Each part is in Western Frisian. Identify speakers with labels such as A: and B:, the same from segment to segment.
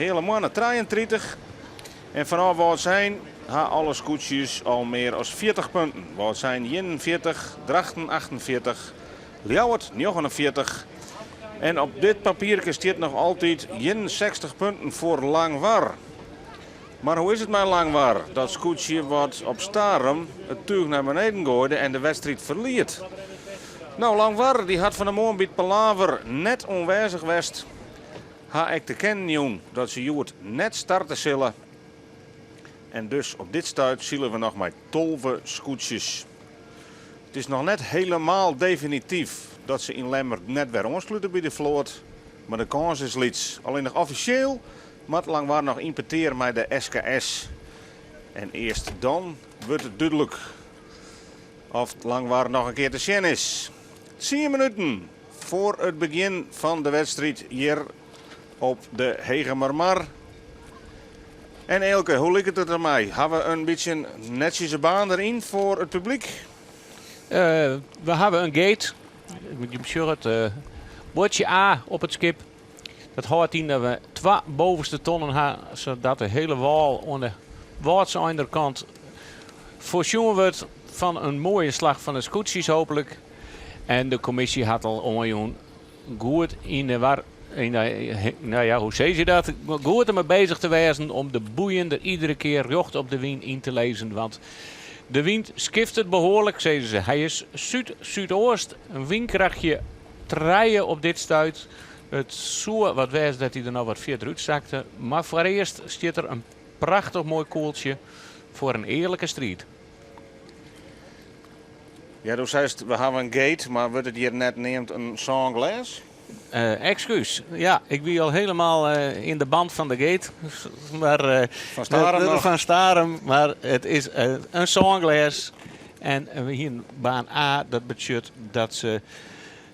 A: Heale Moanne 33 en fanôf Wâldsein ha alle skûtsjes al mear as 40 punten. Wâldsein 41, Drachten 48, Ljouwert 49 en op dit papierke stiet noch altyd 61 punten foar Langwar. Mar hoe is it mei Langwar, dat skûtsje wat op Starum it túch nei beneden goaide en de wedstriid ferliet? No, Langwar dy hat fan 'e moarn by it palaver net oanwêzich west. Ha ek te kennen jûn dat se hjoed net starte sille. En dus op dit stuit sile we noch mei 12 skûtsjes. It is noch net helemaal definityf dat se yn Lemmer net wer oanslute by de float, mar de kâns is lyts. Allinnich offisjeel moat Langwar noch yn petear mei de SKS. En earst dan wurdt it dúdlik oft Langwar noch in kear te sjen is. Tsien minuten foar it begjin fan de wedstriid hjir op de Hegemermar. En Eelke, hoe liket it dermei? Ha we in bytsje netsjese baan deryn foar it publyk?
B: We hawwe in gate. Ik sjoch it buordsje A op it skip. Dat hâldt yn dat we twa bovenste tonnen ha, sadat de hiele wâl oan de Wâldseinderkant foarsjoen wurdt fan in moaie slach fan de skûtsjes hooplik. En de kommisje hat al oanjûn goed yn de war, yn de, nou ja, hoe sizze je dat? Goed dermei bezich te wêzen om de boeien der iedere kear rjocht op de wyn yn te lizzen. Want de wyn skiftet behoarlik, sizze se. Hy is súd-súdeast, in wynkrachtje trije op dit stuit. It soe wat wêze dat hy der noch wat fierder útsakte. Mar foarearst stiet der in prachtich moai koeltsje foar in earlike striid.
A: Ja, do seist we hawwe in gate, mar wurdt it hjir net neamd in sânglês?
B: Ekskús, ja, ik wie al helemaal yn de band fan de gate. Mar,
A: Fan Starum noch?
B: Fan Starum, mar it is in sânglês. En we hienen baan A, dat betsjut dat se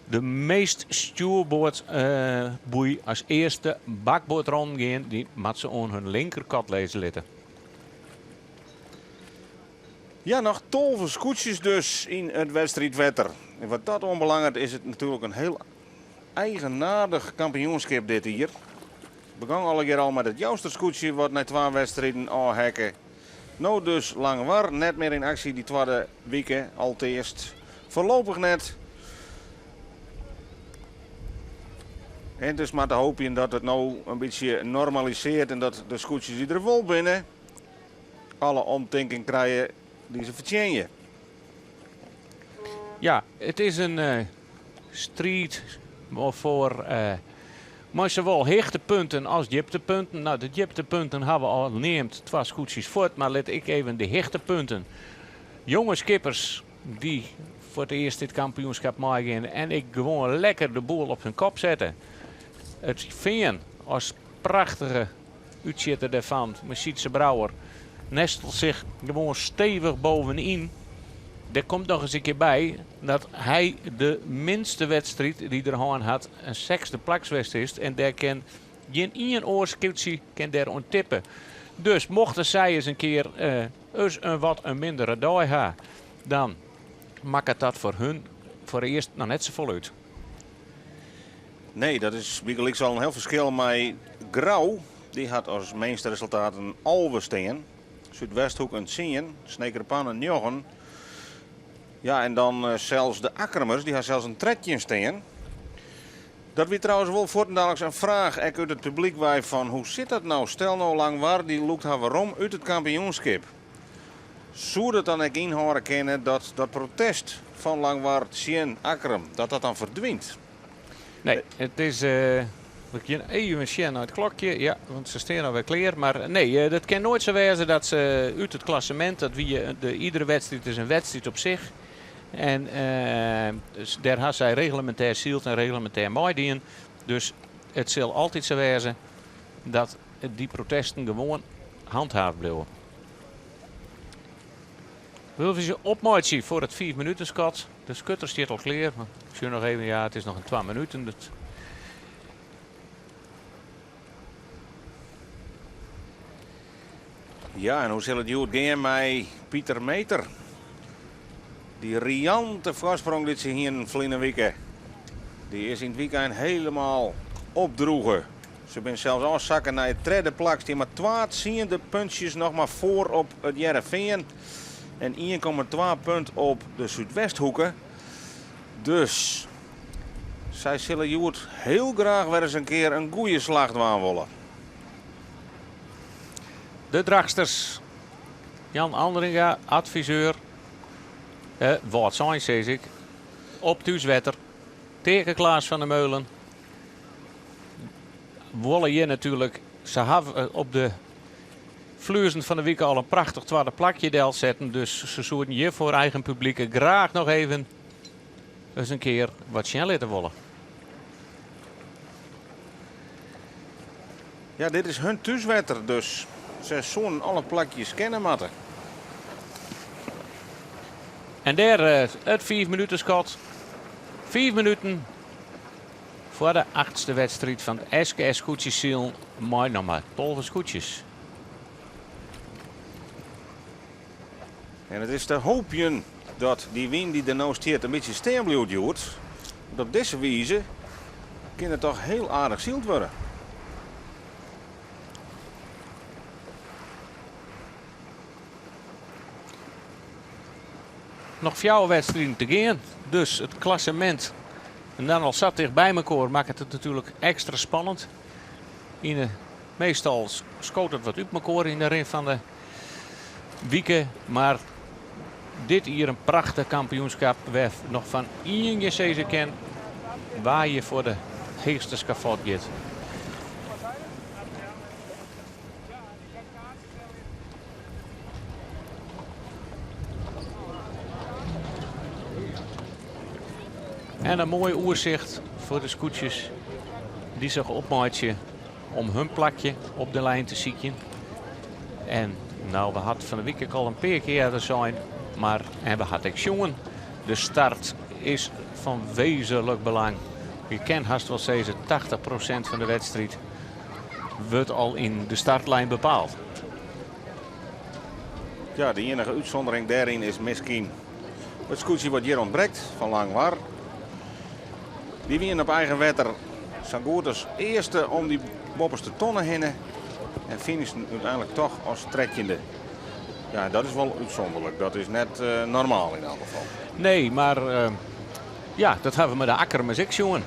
B: de meast stjoerboardboei as earste bakboard rûn gean. Dy moat se oan hun linkerkant lizze litte.
A: Ja, noch 12 skûtsjes dus yn it wedstriidwetter. En wat dat oanbelanget is it natuerlik in hiel eigenaardich kampioenskip dit jier. Begong allegear al mei dat Jouster skûtsje wat nei twa wedstriden ôfheakke. No dus Langwar net mear yn aksje dy twadde wike, alteast foarlopich net. En dus mar te hoopjen dat it no in bytsje normalisearret en dat de skûtsjes dy't der wol binne alle omtinken krije dy't se fertsjinje.
B: Ja, it is in striid foar mei sawol hichtepunten as djiptepunten. No, de djiptepunten hawwe we al neamd, twa skûtsjes fuort, mar lit ik even de hichtepunten. Jonge skippers dy't foar it earst dit kampioenskip meigean en ek gewoan lekker de boel op hun kop sette. It Fean as prachtige útsjitter dêrfan, mei Sytze Brouwer, nestelt sich gewoan stevich bovenyn. Der komt noch ris in kear by dat hy de minste wedstriid dy't er hân hat in sechsde plaks west is en dêr kin gjin ien oar skûtsje kin dêr oan tippe. Dus mochten sy ris in kear ris in wat in mindere dei ha, dan makket dat foar hun foarearst noch net safolle út.
A: Nee, dat is bygelyks al in hiel ferskil mei Grou. Dy hat as minste resultaat in 11 stean. Súdwesthoek in tsien, Sneker Pan in njoggen. Ja, en dan sels de Akkrumers, dy ha sels in 13 stean. Dat wie trouwens wol fuortendaliks in fraach ek út it publyk wei fan hoe sit dat no? Stel no Langwar dy lûkt har werom út it kampioenskip. Soe dat dan ek ynhâlde kinne dat dat protest fan Langwar tsjin Akkrum, dat dat dan ferdwynt?
B: Nee, it is. We gean even sjen nei it klokje. Ja, want se stean alwer klear. Mar nee, dat kin noait sa wêze dat se út it klassemint, dat wie de, iedere wedstriid is in wedstriid op sich. En dus dêr ha sy reglemintêr syld en reglemintêr meidien. Dus it sil altyd sa wêze dat dy protesten gewoan handhaafd bliuwe. Willen we se opmeitsje foar it fiif minuten skot. De skutter stiet al klear. Mar ik sjoch noch even, ja, it is noch in twa minuten. Dat...
A: Ja, en hoe sil it hjoed gean mei Pieter Meeter? Dy riante foarsprong dy't se hienen ferline wike, dy is yn it wykein helemaal opdroege. Se binne sels ôfsakke nei it tredde plak, stean mar twa tsiende puntsjes noch mar foar op It Hearrenfean en 1,2 punt op de Súdwesthoeke. Dus sy sille hjoed hiel graach wer ris in kear in goede slach dwaan wolle.
B: De Drachtsters. Jan Andringa, adviseur. Eh, Wâldsein sis ik. Op thúswetter. Teake Klaas van der Meulen. Wolle hjir natuerlik. Se hawwe op de Fluezen fan de wike al in prachtich twadde plakje delsetten. Dus se soenen hjir foar eigen publyk graach noch even ris in kear wat sjen litte wolle.
A: Ja, dit is hun thúswetter, dus se soenen alle plakjes kenne moatte.
B: En dêr it fiif minutenskot. Fiif minuten foar de achtste wedstriid fan it SKS Skûtsjesilen mei noch mar 12 skûtsjes.
A: En it is te hoopjen dat dy wyn dy't der no stiet in bytsje stean bliuwt hjoed. Want op dizze wize kin it toch hiel aardich syld wurde.
B: Noch fjouwer wedstriden te gean, dus it klassemint en dan al sa ticht by mekoar makket it natuerlik ekstra spannend. Yn de, meastal skoot it wat út mekoar yn de rin fan de wike, mar dit jier in prachtich kampioenskap wêr noch fan ien gjin sizze kin wa hjir foar de heechste skafot giet. En in moai oersicht foar de skûtsjes dy't sich opmeitsje om hun plakje op de lijn te sykjen. En nou, we hat fan de wike al in pear kear earder sein, mar en we hat ek sjoen, de start is fan wezenlik belang. Je kin hast wol sizze 80% fan de wedstriid wurdt al yn de startlijn bepaald.
A: Ja, de iennige útsûndering dêryn is miskien it skûtsje wat hjir ûntbrekt, fan Langwar. Dy wienen op eigen wetter sa goed as earste om dy boppeste tonne hinne en finishten úteinlik toch as trettjinde. Ja, dat is wol útsûnderlik. Dat is net uh, normaal yn elk gefal.
B: Nee, mar uh, ja, dat hawwe we mei de Akkermers ek sjoen.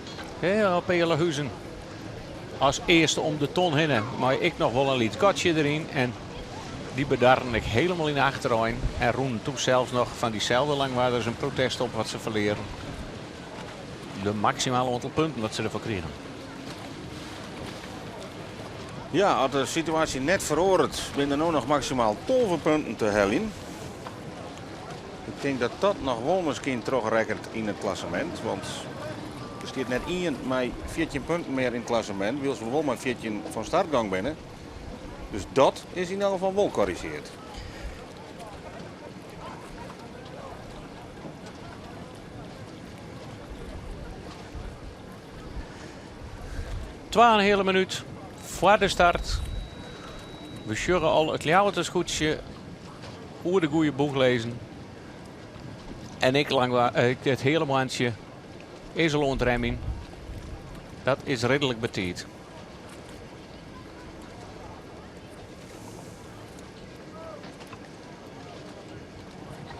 B: Op Ealahuzen. As earste om de ton hinne, mei ek noch wol in lyts gatsje deryn. En dy bedarren ek hielendal yn de achterein. En rûnen doe sels noch fan dyselde Langwarders in protest op wat se ferlearen. De maksimale oantal punten wat se derfoar krigen.
A: Ja, as de situaasje net feroaret, binne der no noch maksimaal 12 punten te heljen. Ik tink dat dat noch wol miskien trochrekket yn it klassemint. Want der stiet net ien mei 14 punten mear yn it klassemint, wylst we wol mei 14 fan start gong binne. Dus dat is yn elk gefal wol korrigeard.
B: Twa en in heale minút foar de start. We sjogge al it Ljouwerter skûtsje oer de goede boech lizzen. En ek lang, it hiele moantsje is al oan it remjen. Dat is ridlik betiid.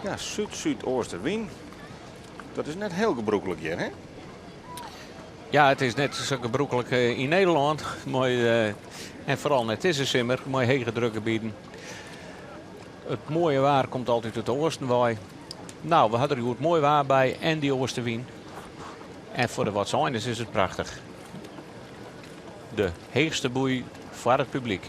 A: Ja, súd-súdoosterwyn. Dat is net hiel gebrûklik hjir, hè?
B: Ja, it is net sa gebrûklik yn Nederlân. Mei, en foaral net dizze simmer mei hege drukgebieten. It moaie waar komt altyd út de oasten wei. Nou, we ha der hjoed moai waar by en dy oastewyn. En foar de Wâldseiners is it prachtich. De heechste boei foar it publyk.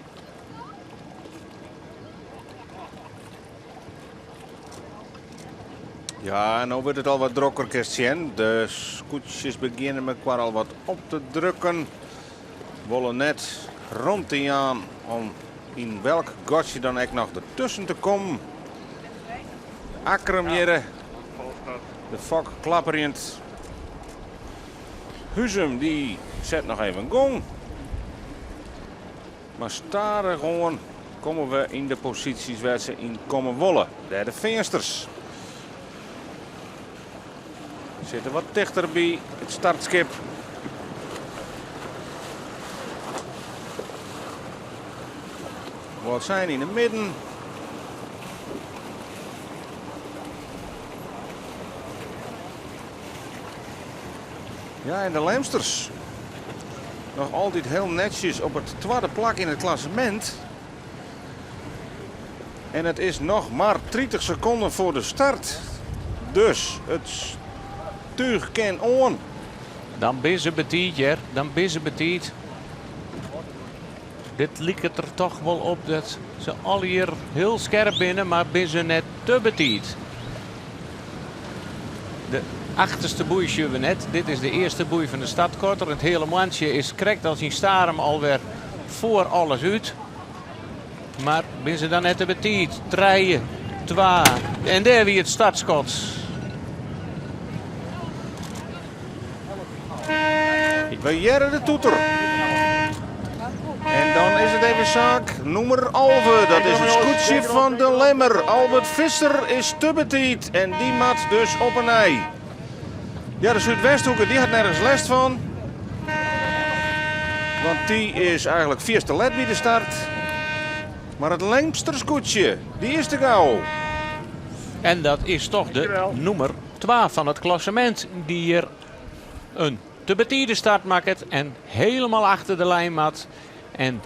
A: Ja, no wurdt it al wat drokker, kinst sjen. De skûtsjes begjinne mekoar al wat op te drukken. Wolle net romte jaan om yn welk gatsje dan ek noch dertusken te kommen. Akkrum hjirre, de fok klapperjend. Huzum dy set noch even gong. Mar stadichoan komme we yn de posysjes wêr't se yn komme wolle. Dêr de Feansters sitte wat tichter by it startskip. Wâldsein yn 'e midden. Ja, en de Lemsters noch altyd hiel netsjes op it twadde plak yn it klassemint. En it is noch mar 30 sekonden foar de start. Dus it túch kin oan.
B: Dan binne se betiid, hear. Dan binne se betiid. Dit liket der toch wol op dat se allegear hiel skerp binne, mar binne se net te betiid. De achterste boei sjogge we net. Dit is de earste boei fan de startkotter. It hiele moantsje is krekt as yn Starum alwer foar alles út. Mar binne se dan net te betiid? Trije, twa en dêr wie it startskot.
A: We hearre de toeter. En dan is it even saak nûmer 11. Dat is it skûtsje fan de Lemmer. Albert Visser is te betiid en dy moat dus op 'e nij. Ja, de Súdwesthoeke dy hat nergens lêst fan. Want dy is eigenlik fierste let by de start. Mar it Lemster skûtsje, dy is te gau.
B: En dat is toch de nûmer twa fan it klassemint dy hjir in te betide start makket en helemaal achter de lijn moat. En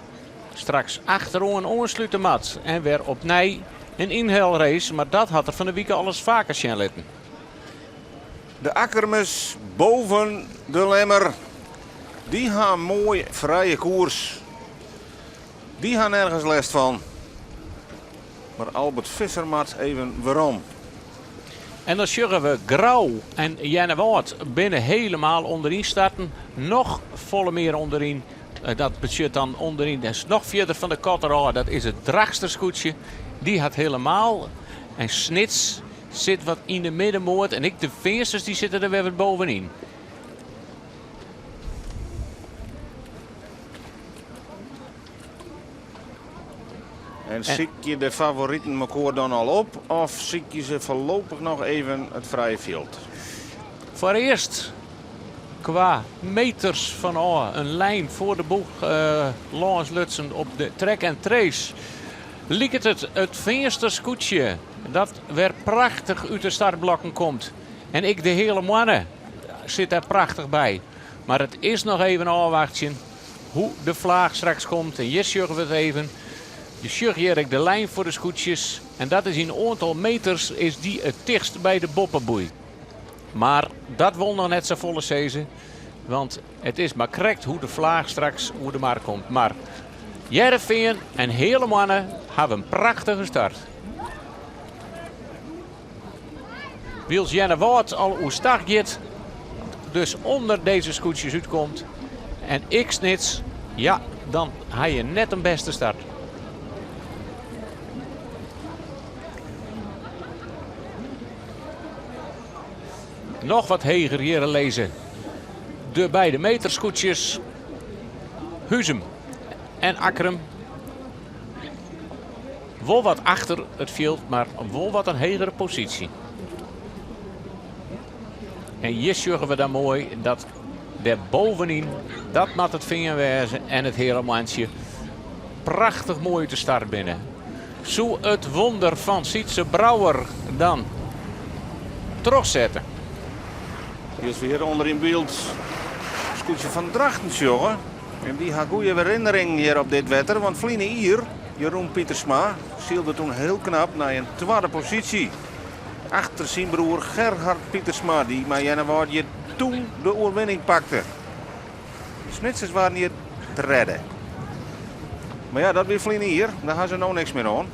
B: straks achteroan oanslute moat. En wer opnij in ynhelrace, mar dat hat er fan 'e wike alris faker sjen litten.
A: De Akkermers boven de Lemmer, dy ha in moai frije koers. Dy ha nergens lêst fan. Mar Albert Visser moat even werom.
B: En dan sjogge we Grou en Earnewâld binne helemaal ûnderyn starten. Noch folle mear ûnderyn. Dat betsjut dan ûnderyn en noch fierder fan de kotter ôf. Dat is it Drachtster skûtsje. Dy hat helemaal. En Snits sit wat yn de middenmoat. En ek de Feansters dy sitte der wer wat bovenyn.
A: En sykje de favoriten mekoar dan al op of sykje se foarlopich noch even it frije fjild?
B: Foarearst kwa meters fanôf in lijn foar de boech lâns lutsen op de track and trace liket it it Feanster skûtsje dat wer prachtich út de startblokken komt. En ek de Heale Moanne sit dêr prachtich by. Mar it is noch even ôfwachtsjen hoe de flaach straks komt. En hjir sjogge we it even. Je sjogge hjir ek de lijn foar de skûtsjes. En dat is yn oantal meters is dy it tichtst by de boppeboei. Mar dat wol noch net safolle sizze. Want it is mar krekt hoe de flaach straks oer de mar komt. Mar Hearrenfean en Heale Moanne hawwe in prachtige start. Wylst Earnewâld al oerstach giet, dus ûnder dizze skûtsjes útkomt. En ek Snits, ja, dan ha je net in bêste start. Noch wat heger hjir lizze de beide meterskûtsjes Huzum en Akkrum. Wol wat achter it fjild, mar wol wat in hegere posysje. En hjir sjogge we dan moai dat dêr bovenyn, dat moat it Fean wêze en it Heale Moantsje prachtich moai út de start binne. Soe it wonder fan Sytze Brouwer dan trochsette?
A: Wylst we hjir ûnder yn byld skûtsje fan Drachten sjogge. En dy ha goede werinneringen hjir op dit wetter, want ferline jier, Jeroen Pietersma sylde toen hiel knap nei in twadde posysje. Achter syn broer Gerhard Pietersma, dy't mei Earnewâld hjir toen de oerwinning pakte. De Snitsers waarden hjir tredde. Mar ja, dat wie ferline jier, dêr ha se no niks mear oan.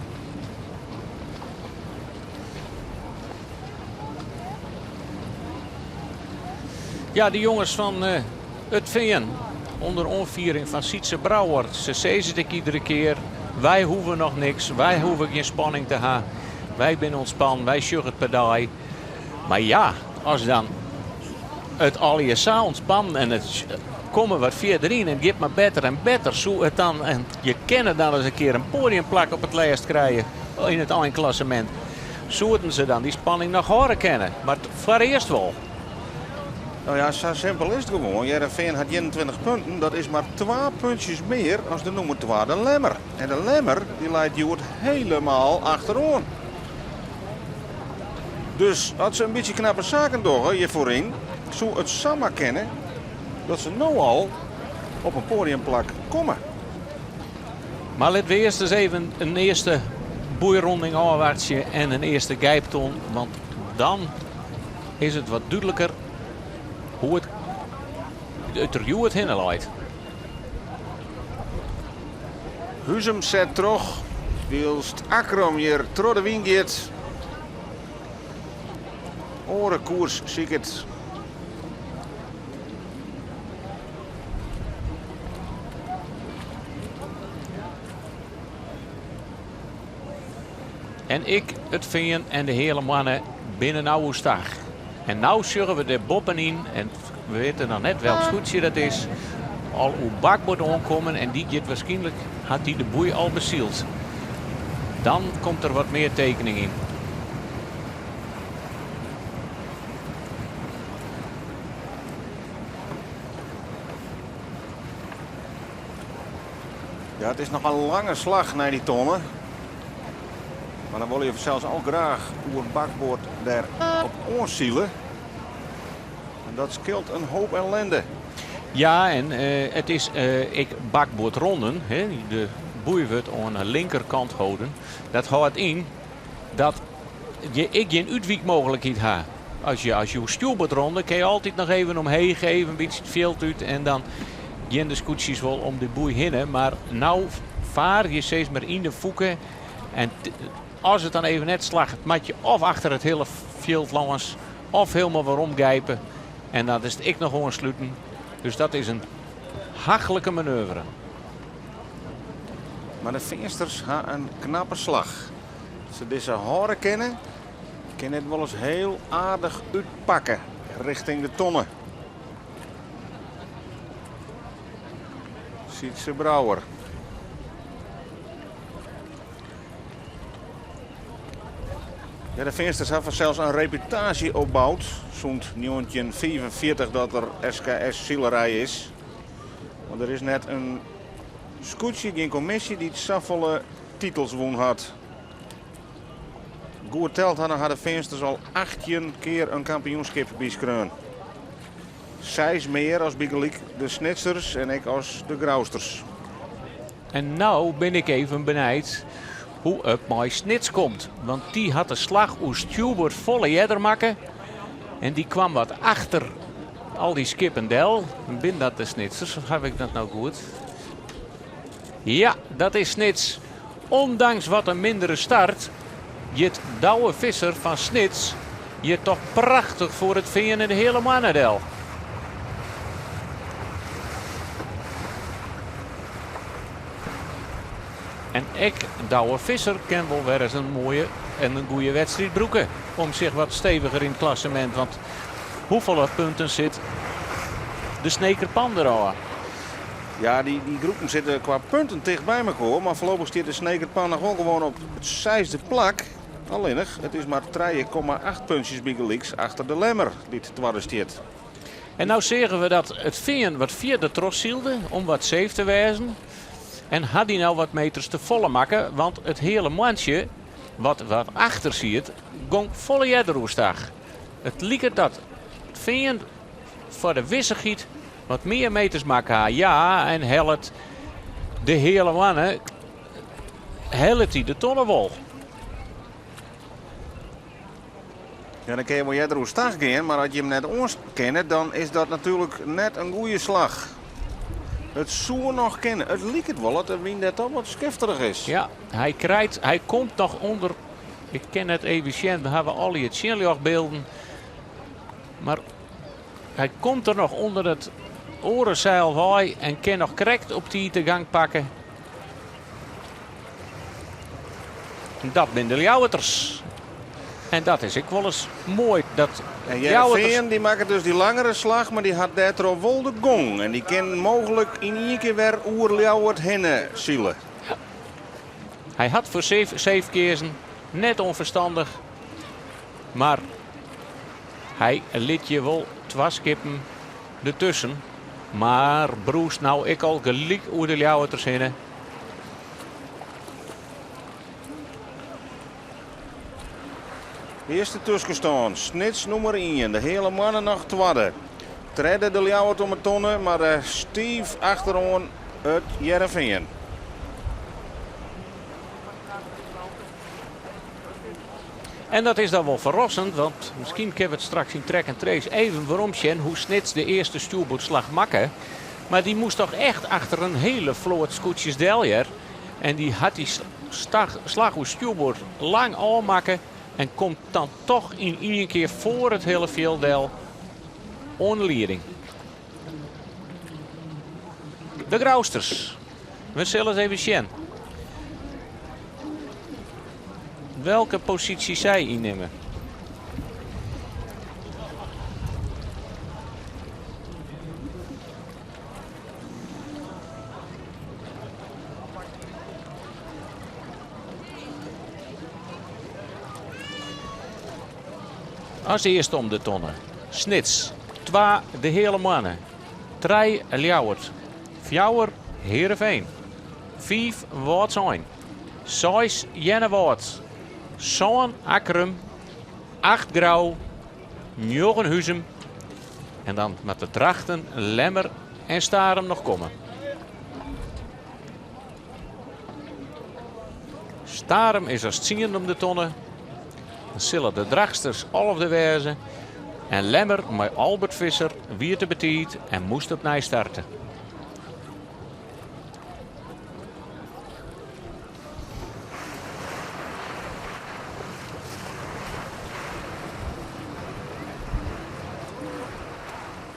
B: Ja, de jonges fan It Fean, ûnder oanfiering fan Sytze Brouwer. Se sizze it ek iedere kear, wy hoege noch niks, wy hoege gjin spanning te ha. Wy binne ûntspannen, wy sjogge it per dei. Mar ja, as dan it allegear sa ûntspannen en it komme wat fierder yn en it giet mar better en better, soe it dan, en je kinne dan ris in kear in poadiumplak op it lêst krije yn it einklassemint, soenen se dan dy spanning noch hâlde kinne? Mar foarearst wol.
A: No ja, sa simpel is it gewoan. Hearrenfean hat 21 punten. Dat is mar twa puntsjes mear as de nûmer twa, de Lemmer. En de Lemmer dy leit hjoed helemaal achteroan. Dus as se in bytsje knappe saken dogge hjir foaryn, soe it samar kinne dat se no al op in poadiumplak komme.
B: Mar lit we earst ris even in earste boeironding ôfwachtsje en in earste gijpton, want dan is it wat dúdliker hoe it it der hjoed hinne leit.
A: Huzum set troch, wylst Akkrum hjir troch de wyn giet. Oare koers siket.
B: En ek it Fean en de Heale Moanne binne no oerstach. En no sjogge we der boppenyn, en we witte noch net welk skûtsje dat is, al oer bakboard oankommen en dy giet wierskynlik, hat dy de boei al besyld. Dan komt der wat mear tekening yn.
A: Ja, it is noch in lange slach nei dy tonne. Mar dan wolle je fansels al graach oer bakboard der op oansile. En dat skeelt in hoop ellende.
B: Ja, en eh, it is eh, ek bakboardronden. Hè. De boei wurdt oan de linkerkant holden. Dat hâldt yn dat je ek gjin útwykmooglikheid ha. As je, as je stjoerboard ronde, kin je altyd noch even omheech, even in bytsje it fjild út en dan gean de skûtsjes wol om de boei hinne. Mar no faar je steeds mar yn de fûke en as it dan even net slagget, moat je of achter it hiele fjild lâns of hielendal werom gijpe. En dat is it ek noch oansluten. Dus dat is in hachlike manoeuvre.
A: Mar de Feansters ha in knappe slach. As se dizze hâlde kinne, kin it wolris hiel aardich útpakke rjochting de tonne. Sytze Brouwer. Ja, de Feansters ha fansels in reputaasje opboud sûnt 1945 dat der SKS-silerij is. Want der is net in skûtsje, gjin kommisje dy't safolle titels wûn hat. Goed teld ha de Feansters al 18 kear in kampioenskip byskreaun. Seis mear as bygelyk de Snitsers en ek as de Grousters.
B: En no bin ik even benijd hoe it mei Snits komt. Want dy hat de slach oer stjoerboard folle earder makke. En dy kwam wat achter al dy skippen del. Bin dat de Snitsers of haw ik dat no goed? Ja, dat is Snits. Ûndanks wat in mindere start, giet Douwe Visser fan Snits hjir toch prachtich foar it Fean en de Heale Moanne del. En ek Douwe Visser kin wol wer ris in moaie en in goede wedstriid brûke om sich wat steviger yn it klassemint, want hoefolle punten sit de Sneker Pan der ôf?
A: Ja, dy, dy groepen sitte kwa punten ticht by mekoar, mar foarlopich stiet de Sneker Pan noch wol gewoan op it seisde plak. Allinnich, it is mar 3,8 puntsjes bygelyks achter de Lemmer, dy't twadde stiet.
B: En no seagen we dat it Fean wat fierder trochsylde om wat safe te wêzen. En ha dy no wat meters te folle makke, want it Heale Moantsje, wat wat achter siet, gong folle earder oerstach. It liket dat it Fean foar de wissichheid wat mear meters makke ha. Ja, en hellet de Heale Moanne, hellet hy de tonne wol.
A: Ja, dan kinne je wol earder oerstach gean, mar as je him net oankinne, dan is dat natuerlik net in goede slach. It soe noch kinne. It liket wol dat de wyn dêr toch wat skifterich is.
B: Ja, hy krijt, hy komt noch ûnder. Ik kin net even sjen, we hawwe allegear tsjinljochtbylden. Mar hy komt der noch ûnder it oare seil wei en kin noch krekt op tiid de gang pakke. Dat binne de Ljouwerters. En dat is ek wolris moai. Dat
A: En Hearrenfean dy makket dus dy langere slach, mar dy hat dêrtroch wol de gong. En dy kin mooglik yn ien kear wer oer Ljouwert hinne sile.
B: Hy hat foar safe keazen. Net ûnferstannich. Mar hy lit je wol twa skippen dertusken, mar brûst no ek al gelyk oer de Ljouwerters hinne.
A: Earste tuskenstân, Snits nûmer ien, de Heale Moanne noch twadde. Tredde de Ljouwert om 'e tonne, mar stiif achteroan it Hearrenfean.
B: En dat is dan wol ferrassend, want miskien kinne we it straks yn Track and Trace even werom sjen hoe Snits de earste stjoerboardslach makke. Mar dy moast toch echt achter in hele float skûtsjes del hear. En dy hat dy slach oer stjoerboard lang ôfmakke en komt dan toch yn ien kear foar it hele fjild del oan de lieding. De Grousters. We sille ris even sjen welke posysje sy ynnimme. As earste om de tonne. Snits, twa de Heale Moanne, trije Ljouwert, fjouwer Heerenveen, fiif Wâldsein, seis Earnewâld, sân Akkrum, acht Grou, njoggen Huzum en dan moatte Drachten, Lemmer en Starum noch komme. Starum is as tsiende om de tonne. Dan sille de Drachtsters alfde wêze. En Lemmer mei Albert Visser wie te betiid en moast opnij starte.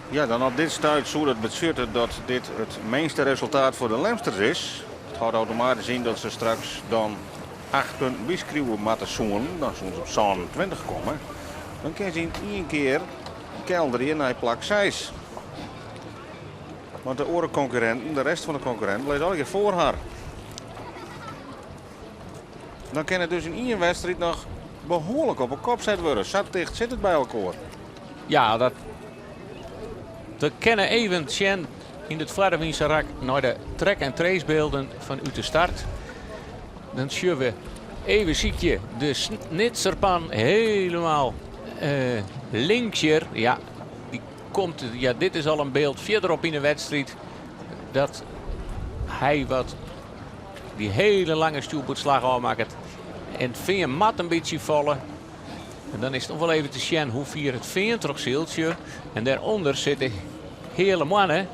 A: Ja, dan op dit stuit soe dat betsjutte dat dit it minste resultaat foar de Lemsters is. It hâldt automatysk yn dat se straks dan 8 punten byskriuwe moatte soenen. Dan soenen se op 27 komme. Dan kinne se yn ien kear kelderje nei plak 6. Want de oare konkurrinten, de rest fan de konkurrinten, lizze allegear foar har. Dan kin it dus yn ien wedstriid noch behoarlik op 'e kop set wurde. Sa ticht sit it by elkoar.
B: Ja, dat we kinne even sjen yn it foarwynse rak nei de track en tracebylden fan út de start. Dan sjogge we even sykje de Snitserpan helemaal links hjir. Ja, dy komt, ja, dit is al in byld fierderop yn de wedstriid dat hy wat dy hele lange stjoerboardslach ôfmakket. En it fean moat in bytsje falle. En dan is it noch wol even te sjen hoe fier it fean troch syltsje. En dêrûnder sit de Heale Moanne.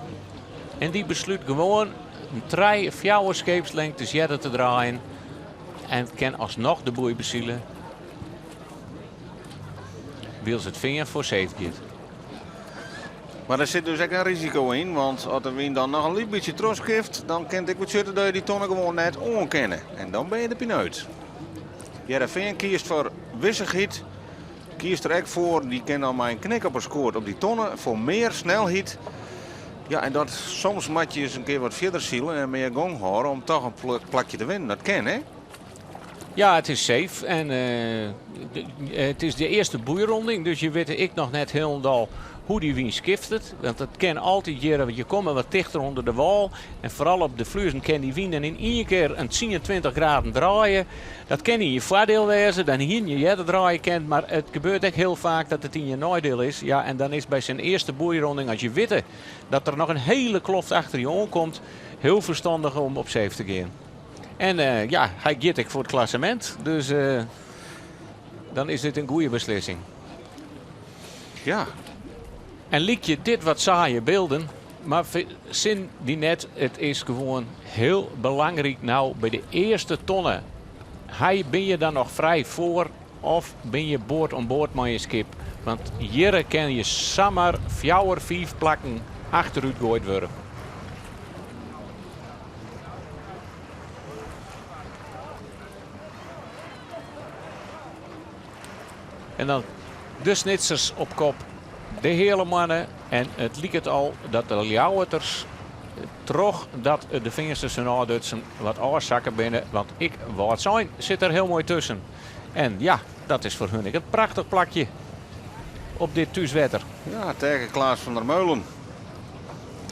B: En dy beslút gewoan in trije, fjouwer skeepslengtes earder te draaien. En kin asnoch de boei besile. Wylst it fean foar safe giet.
A: Mar der sit dus ek in risiko yn, want as de wyn dan noch in lyts bytsje trochskift, dan kin it ek betsjutte dat je dy tonne gewoan net oan kinne. En dan binne je de pineut. Hearrenfean kiest foar wissichheid, kiest der ek foar, dy kin dan mei in knik op 'e skoat op dy tonne, foar mear snelheid. Ja, en dat soms moat je ris in kear wat fierder sile en mear gong hâlde om toch in plakje te winnen. Dat kin, hè?
B: Ja, it is safe en it is de earste boeironding, dus je witte ek noch net hielendal hoe dy wyn skiftet. Want it kin altyd hjir, want je komme wat tichter ûnder de wâl en foaral op de Fluezen kin dy wyn dan yn ien kear in tsien, 20 graden draaie. Dat kin yn je foardiel wêze, dan hiene je earder draaie kind, mar it gebeurt ek hiel faak dat it yn je neidiel is. Ja, en dan is by sa'n earste boeironding, as je witte dat der noch in hele kloft achter je oankomt, hiel ferstannich om op safe te gean. En ja, hy giet ek foar it klassemint. Dus dan is dit in goede beslissing.
A: Ja.
B: En lykje dit wat saaie bylden, mar fersin dy net, it is gewoan hiel belangryk no by de earste tonne. Hy, bin je dan noch frij foar of bin je board oan board mei je skip? Want hjirre kin je samar fjouwer, fiif plakken achterút goaid wurde. En dan de Snitsers op kop, de Heale Moanne. En it liket al dat de Ljouwerters trochdat de Feansters hun ôfdutsen wat ôfsakke binne. Want ek Wâldsein sit der hiel moai tusken. En ja, dat is foar hun ek in prachtich plakje. Op dit thúswetter.
A: Ja, Taeke Klaas van der Meulen.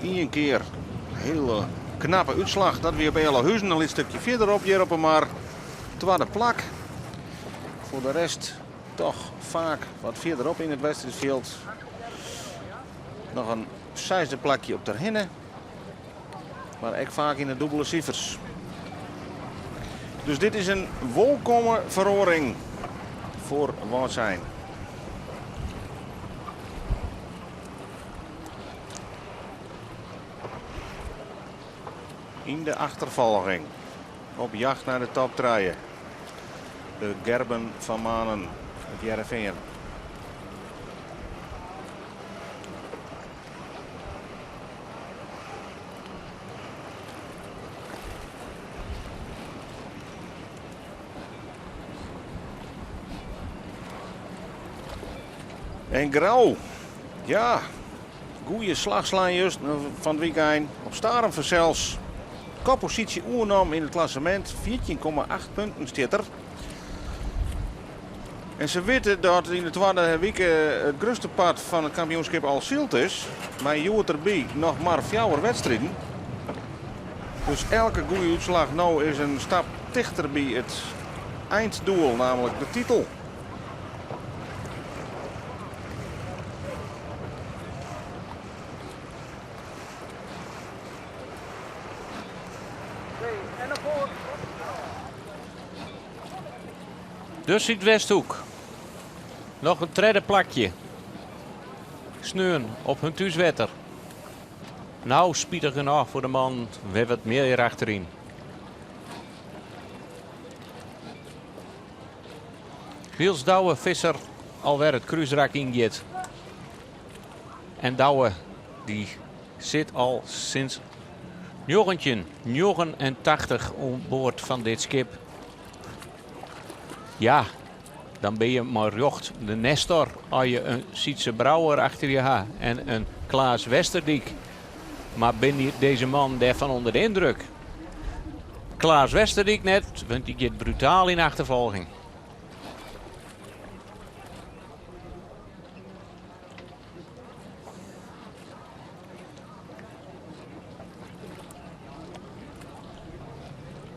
A: Ien kear hiele knappe útslach. Dat wie op Ealahuzen, in lyts stikje fierderop hjir op 'e mar. Twadde plak. Foar de rest toch faak wat fierderop yn it wedstriidfjild. Noch in seisde plakje op Terhinne. Mar ek faak yn de dûbele sifers. Dus dit is in wolkomme feroaring foar Wâldsein. Yn de achterfolging op jacht nei de top trije. De Gerben van Manen, it Hearrenfean. En Grou, ja, goeie slach slein just fan it wykein op Starum fansels. Kopposysje oernommen yn it klassemint, 14,8 punten stiet der. En se witte dat yn de twadde wike it grutste part fan it kampioenskip al syld is. Mei hjoed derby noch mar fjouwer wedstriden. Dus elke goede útslach no is in stap tichter by it einddoel, namelijk de titel.
B: De Súdwesthoek. Noch in tredde plakje. Sneon op hun thúswetter. Nou, spitich genôch foar de man, wer wat mear achteryn. Wylst Douwe Visser alwer it krúsrak yngiet. En Douwe dy sit al sinds 1989 oan board fan dit skip. Ja, dan bin je mei rjocht de Nestor as je in Sytze Brouwer achter je ha en in Klaas Westerdyk. Mar binne dizze mannen dêrfan ûnder de yndruk? Klaas Westerdyk net, want dy giet brutaal yn achterfolging.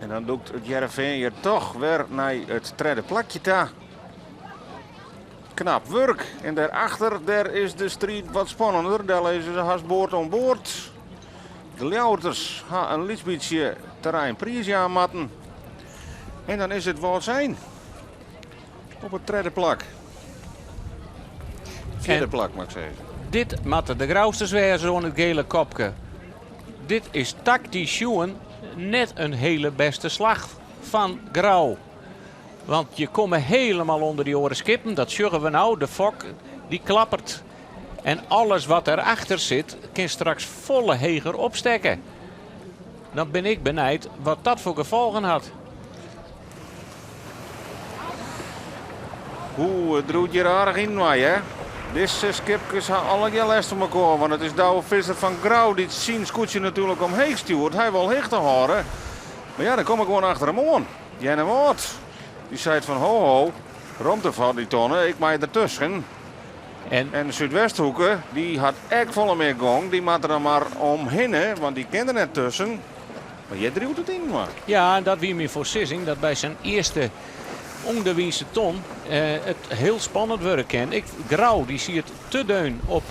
A: En dan dûkt it Hearrenfean hjir toch wer nei it tredde plakje ta. Knap wurk. En dêrachter dêr is de striid wat spannender. Dêr lizze se hast board oan board. De Ljouwerters ha in lyts bytsje terrein priisjaan moatten. En dan is it Wâldsein op it tredde plak. Fjirde plak, moat ik sizze.
B: Dit moatte de Grousters wêze oan it gele kopke. Dit is taktysk sjoen net in hele bêste slach fan Grou. Want je komme helemaal ûnder dy oare skippen. Dat sjogge we no. De fok dy klappert. En alles wat derachter sit, kin straks folle heger opstekke. Dan bin ik benijd wat dat foar gefolgen hat.
A: Oeh, it driuwt hjir aardich yninoar, hear. Dizze skipkes ha allegear lêst fan mekoar, want it is Douwe Visser fan Grou dy't syn skûtsje natuerlik omheech stjoert. Hy wol hichte hâlde. Mar ja, dan kom ik gewoan achter him oan. Earnewâld, dy seit fan ho ho, romte foar dy tonne, ik mei dertusken. En de Súdwesthoeke, dy hat ek folle mear gong, dy moat der dan mar omhinne, want dy kin der net tusken. Mar hjir driuwt it yninoar.
B: Ja, en dat wie myn foarsizzing, dat by sa'n earste ûnderwynse ton it hiel spannend wurde kin. Ik, Grou, dy siet te deun op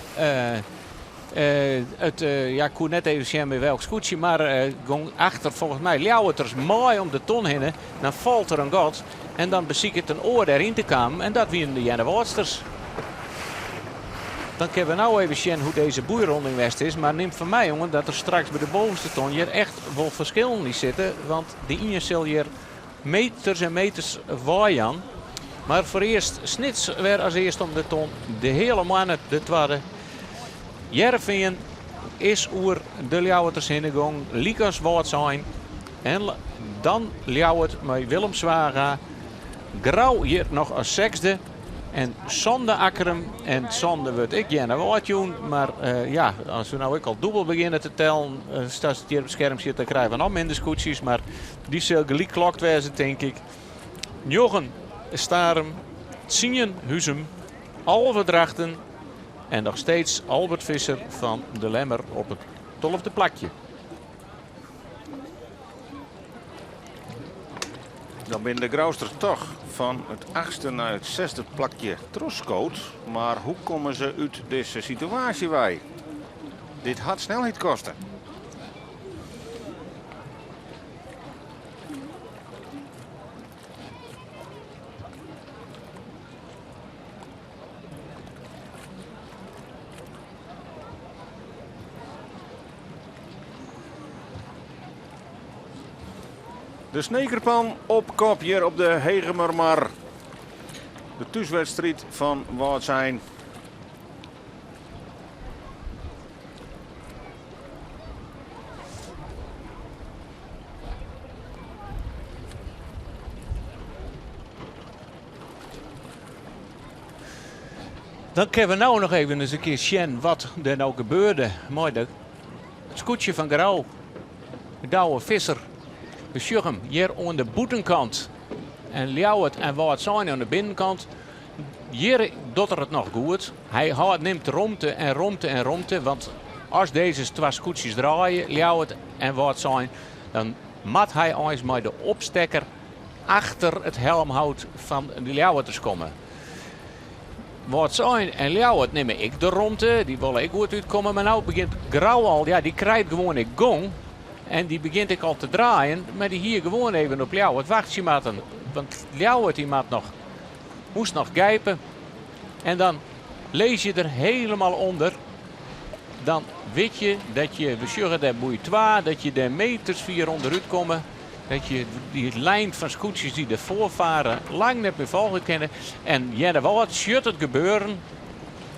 B: it, ja, ik koe net even sjen by welk skûtsje, mar gong achter folgens my Ljouwerters mei om de ton hinne. Dan falt der in gat en dan besiket in oar dêryn te kommen en dat wienen de Earnewâldsters. Dan kinne we no even sjen hoe't dizze boeironding west is, mar nim fan my oan dat der straks by de bovenste ton hjir echt wol ferskillen yn sitte, want de ien sil hjir meters en meters weijaan. Mar foarearst Snits wer as earst om de ton, de Heale Moanne de twadde. Hearrenfean is oer de Ljouwerters hinne gong, lykas Wâldsein. En dan Ljouwert mei Willem Zwaga. Grou hjir noch as sechsde. En sânde Akkrum. En sânde wurdt ek Earnewâld jûn. Mar ja, as we no ek al dûbel begjinne te tellen, sa't it hjir op it skerm stiet, dan krije we noch minder skûtsjes. Mar dy sil gelyk klokt wêze, tink ik. Njoggen Starum, tsien Huzum, 11 Drachten. En noch steeds Albert Visser fan De Lemmer op it tolfde plakje.
A: Dan binne de Grousters toch fan it achtste nei it sechsde plakje trochskood. Mar hoe komme se út dizze situaasje wei? Dit hat snelheid koste. De Snekerpan op kop hjir op de Hegemermar. De thúswedstriid fan Wâldsein.
B: Dan kinne we no noch even ris in kear sjen wat der no gebeurde mei de, it skûtsje fan Grou. Douwe Visser. We sjogge him hjir oan de bûtenkant. En Ljouwert en Wâldsein oan de binnenkant. Hjir docht er it noch goed. Hy hâldt, nimt romte en romte en romte. Want as dizze twa skûtsjes draaie, Ljouwert en Wâldsein, dan moat hy eins mei de opstekker achter it helmhout fan de Ljouwerters komme. Wâldsein en Ljouwert nimme ek de romte, dy wolle ek goed útkomme. Mar no begjint Grou al, ja, dy krijt gewoan ek gong. En dy begjint ek al te draaien, mar dy hie gewoan even op Ljouwert wachtsje moatten. Want Ljouwert dy moat noch, moast noch gijpe. En dan lis je der helemaal ûnder. Dan wit je dat je, we sjogge dêr boei 2, dat je dêr meters fier ûnderút komme. Dat je dy lijn fan skûtsjes dy't derfoar fare lang net mear folgje kinne. En Earnewâld sjocht it gebeuren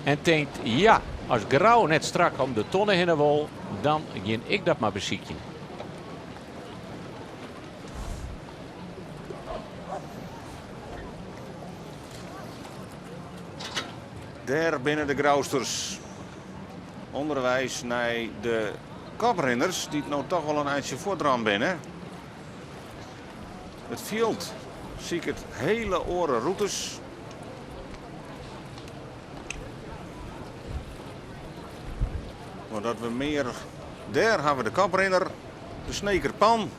B: en tinkt, ja, as Grou net strak om de tonne hinne wol, dan gean ik dat mar besykjen.
A: Dêr binne de Grousters ûnderweis nei de koprinners, dy't no toch wol in eintsje fuortrûn binne. It fjild siket hiele oare rûtes. Want dat we mear. Dêr hawwe we de koprinner, de Sneker Pan.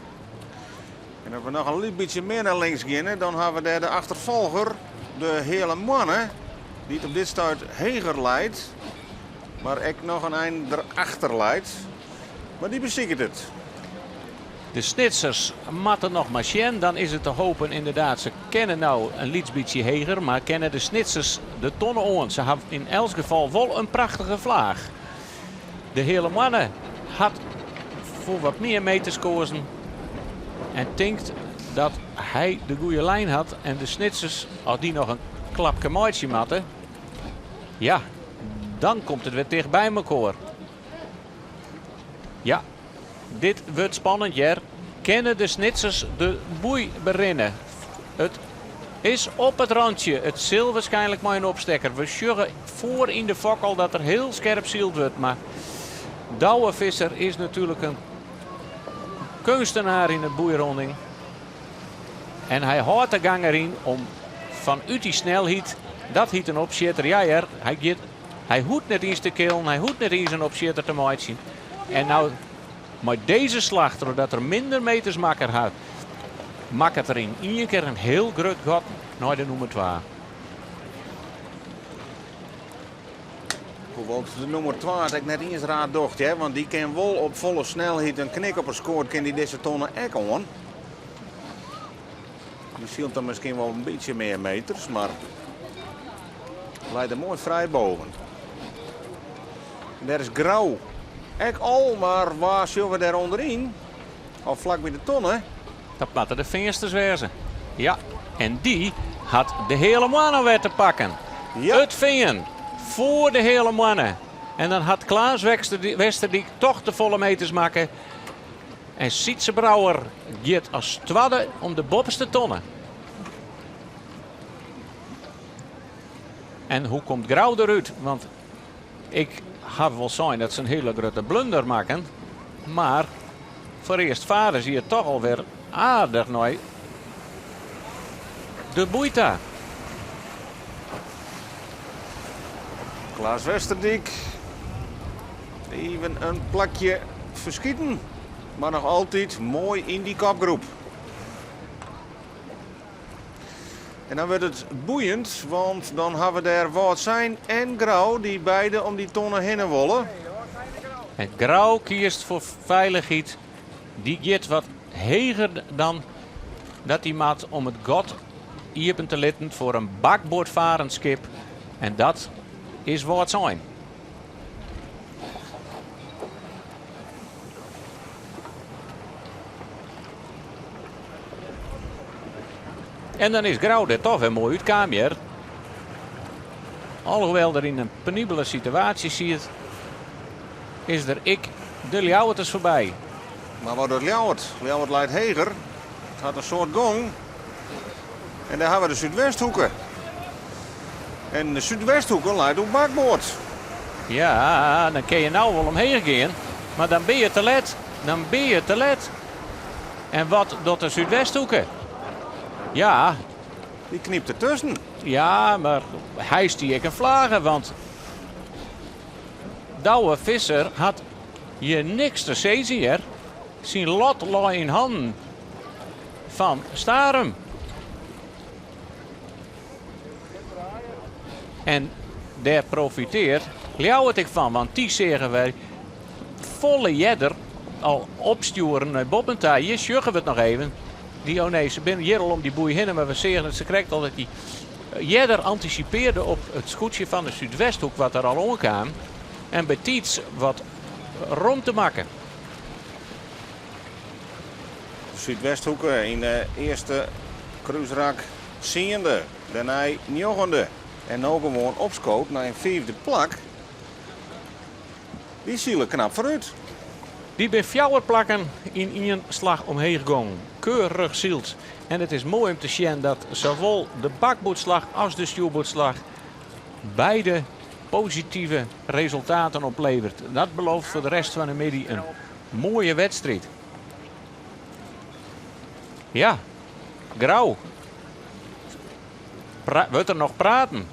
A: En as we noch in lyts bytsje mear nei links geane, dan hawwe we dêr de achterfolger, de Heale Moanne, dy't op dit stuit heger leit, mar ek noch in ein derachter leit. Mar dy besiket it.
B: De Snitsers moatte noch mar sjen. Dan is it te hopen ynderdaad, se kinne no in lyts bytsje heger, mar kinne de Snitsers de tonne oan? Se hawwe yn elts gefal wol in prachtige flaach. De Heale Moanne hat foar wat mear meters koazen en tinkt dat hy de goede lijn hat. En de Snitsers, as dy noch in klapke meitsje moatte, ja, dan komt it wer ticht by mekoar. Ja, dit wurdt spannend hear. Kinne de Snitsers de boei berinne? It is op it rantsje. It sil waarskynlik mei in opstekker. We sjogge foar yn de fok al dat der hiel skerp syld wurdt. Mar Douwe Visser is natuerlik in keunstenaar yn de boeironding. En hy hâldt de gang deryn om fanút dy snelheid, dat hyt in opsjitter, ja hear, hy giet, hy hoecht net iens te killen, hy hoecht net iens in opsjitter te meitsjen. En no mei dizze slach, trochdat er minder meters makker hat, makket er yn ien kear in hiel grut gat nei de nûmer 2.
A: Hoewol't de nûmer 2 it ek net iens raar docht, hear, want dy kin wol op folle snelheid in knik op 'e skoat, kin dy dizze tonne ek oan. Dy sylt dan miskien wol in bytsje mear meters, mar leit der moai frij boven. En dêr is Grou ek al, mar wa sjogge we dêr ûnderyn? Al flak by de tonne.
B: Dat moatte de Feansters wêze. Ja, en dy hat de Heale Moanne wer te pakken.
A: Ja.
B: It Fean foar de Heale Moanne. En dan hat Klaas Westerdyk toch te folle meters makke. En Sytze Brouwer giet as twadde om de boppeste tonne. En hoe komt Grou derút? Want ik haw wol sein dat se in hiele grutte blunder makken. Mar foarearst fare se hjir toch alwer aardich nei de boei ta.
A: Klaas Westerdyk. Even in plakje ferskiten, mar noch altyd moai yn dy kopgroep. En dan wurdt it boeiend, want dan ha we dêr Wâldsein en Grou dy't beide om dy tonne hinne wolle.
B: En Grou kiest foar feilichheid. Dy giet wat heger dan dat dy moat om it gat iepen te litten foar in bakboardfarend skip. En dat is Wâldsein. En dan is Grou der toch wer moai útkaam hear. Alhoewel er yn in penibele situaasje siet, is der ek de Ljouwerters foarby.
A: Mar wat docht Ljouwert? Ljouwert leit heger, it hat in soad gong. En dêr hawwe we de Súdwesthoeke. En de Súdwesthoeke leit oer bakboard.
B: Ja, dan kin je no wol omheech gean, mar dan bin je te let. Dan bin je te let. En wat docht de Súdwesthoeke? Ja.
A: Dy knypt dertusken.
B: Ja, mar hy stie ek in flage, want Douwe Visser hat hjir niks te sizzen hear. Syn lot lei yn hannen fan Starum. En dêr profiteart Ljouwert ek fan, want dy seagen wy folle earder al opstjoeren nei boppen ta. Hjir sjogge we it noch even. Dy, oh nee, se binne hjir al om dy boei hinne, mar we seagen it sakrekt al dat dy earder antisipearde op it skûtsje fan de Súdwesthoek wat der al oankaam en bytiids wat romte makke.
A: De Súdwesthoeke yn de earste krúsrak tsiende, dêrnei njoggende en no gewoan opskood nei in fiifde plak. Dy sile knap foarút.
B: Dy bin fjouwer plakken yn ien slach omheech gongen. Keurich syld. En it is moai om te sjen dat sawol de bakboardslach as de stjoerboardslach beide positive resultaten oplevert. Dat belooft foar de rest fan de middei in moaie wedstriid. Ja, Grou. Pra wurdt der noch praten?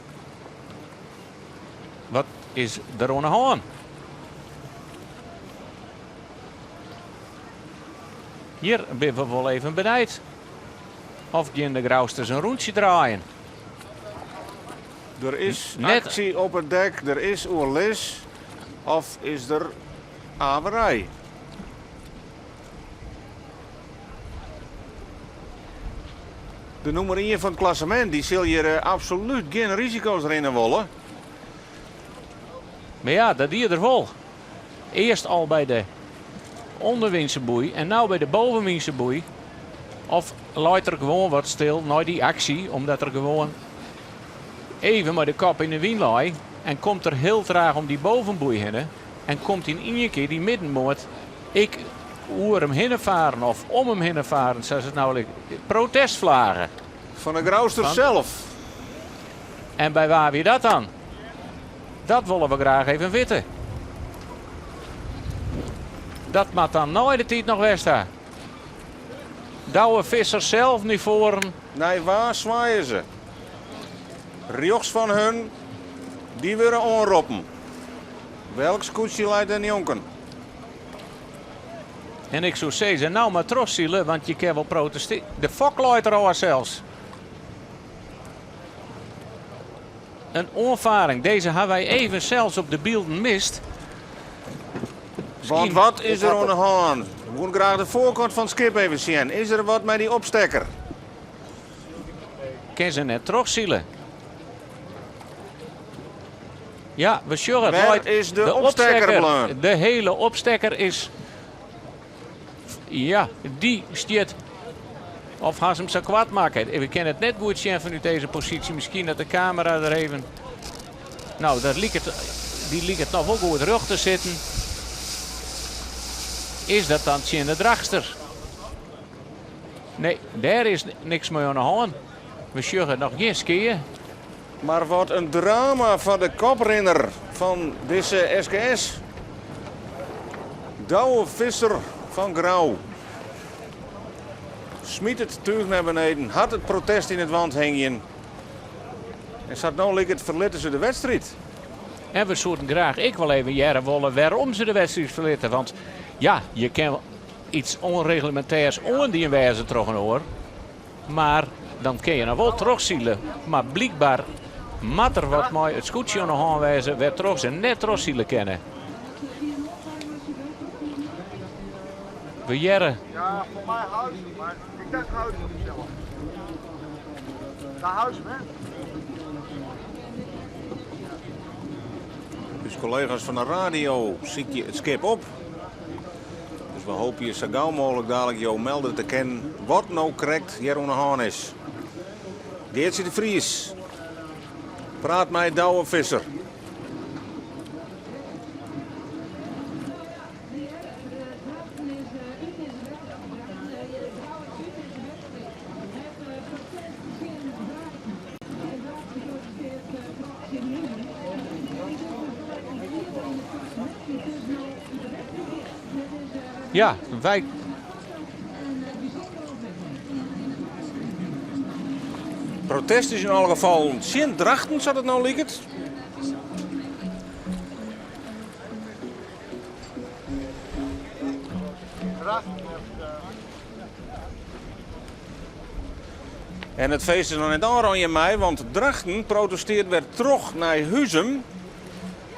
B: Wat is der oan 'e hân? Hjir binne we wol even benijd. Of gean de Grousters in rûntsje draaien?
A: Der is
B: Net
A: aksje op it dek, der is oerlis of is der averij? De nûmer ien fan it klassemint dy sil hjir absolút gjin risiko's rinne wolle.
B: Mar ja, dat die er wol. Earst al by de ûnderwynse boei en no by de bovenwynse boei. Of leit er gewoan wat stil nei dy aksje, omdat er gewoan even mei de kop yn de wyn lei en komt er hiel traach om dy bovenboei hinne en komt yn ien kear dy middenmoat ek oer him hinne faren of om him hinne faren, sa't it no liket. Protestflage.
A: Fan de Grousters sels.
B: En by wa wie dat dan? Dat wolle we graach even witte. Dat moat dan nei de tiid noch west ha. Douwe Visser sels nei foaren.
A: Nei wa swaaie se? Rjochts fan hun, dy wurde oanroppen. Welk skûtsje leit dêrnjonken?
B: En ik soe sizze, no mar trochsile, want je kinne wol protestearje. De fok leit der ôf sels. In oanfaring, dizze ha wy even sels op de bylden mist.
A: Want wat is der oan de hân? We woene graach de foarkant fan it skip even sjen. Is der wat mei dy opstekker?
B: Kin se net trochsile? Ja, we sjogge it.
A: Wêr
B: Leit
A: is de
B: de
A: opstekker
B: opstekker.
A: bleaun?
B: De hele opstekker is. Ja, dy stiet. Of ha se him sa koart makke? We kinne it net goed sjen fanút dizze posysje. Miskien dat de kamera der even. No, dat liket, dy liket noch wol goed rjocht te sitten. Is dat dan tsjin de Drachtster? Nee, dêr is niks mei oan de hân. We sjogge noch gjin skea.
A: Mar wat in drama foar de koprinner fan dizze SKS. Douwe Visser fan Grou smyt it túch nei beneden, hat it protest yn it want hingjen. En sa't no liket ferlitte se de wedstriid.
B: En we soenen graach ek wol even hearre wolle wêrom se de wedstriid ferlitte. Want ja, je kin iets ûnreglemintêrs oandien wêze troch in oar. Mar dan kin je noch wol trochsile. Mar blykber moat der wat mei it skûtsje oan de hân wêze wêrtroch se net trochsile kinne. We hearre.
C: Ja, foar my Huizum, mar ik dacht Huizum sels. Naar Huizum, hè?
A: Us kollega's fan de radio sykje it skip op. Dus we hoopje sa gau mooglik dalik jo melde te kinnen wat no krekt hjir oan de hân is. Geartsje de Vries praat mei Douwe Visser.
B: Ja, wy.
A: Protest is yn alle gefallen tsjin Drachten, sa't it no liket. En it feest is noch net ôfrûn hjirmei, want Drachten protesteart wer troch nei Huzum.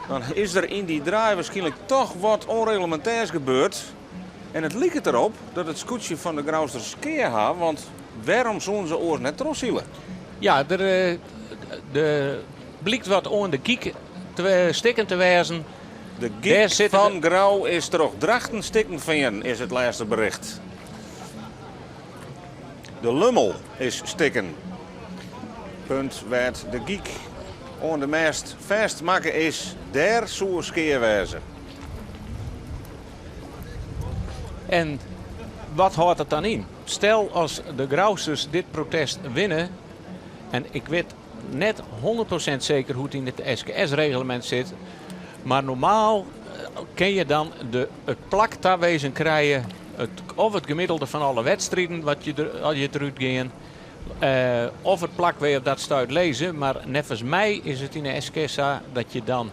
A: Dan is der yn dy draai waarskynlik toch wat ûnreglemintêrs gebeurd. En it liket derop dat it skûtsje fan de Grousters skea ha, want wêrom soene se oars net trochsile?
B: Ja, der eh, de blykt wat oan de gyk te, stikken te wêzen.
A: De
B: Dêr
A: gyk
B: sitte
A: fan Grou is troch Drachten stikken fearn, is it lêste bericht. De lummel is stikken. Punt wêr't de gyk oan de mêst fêstmakke is, dêr soe skea wêze.
B: En wat hâldt dat dan yn? Stel as de Grousters dit protest winne, en ik wit net 100% seker hoe't yn it SKS-reglement sit, mar normaal kin je dan de, it plak tawezen krije, it, of it gemiddelde fan alle wedstriden wat je der, as je derút gean, of it plak wêr je op dat stuit lizze. Mar neffens my is it yn de SKS sa dat je dan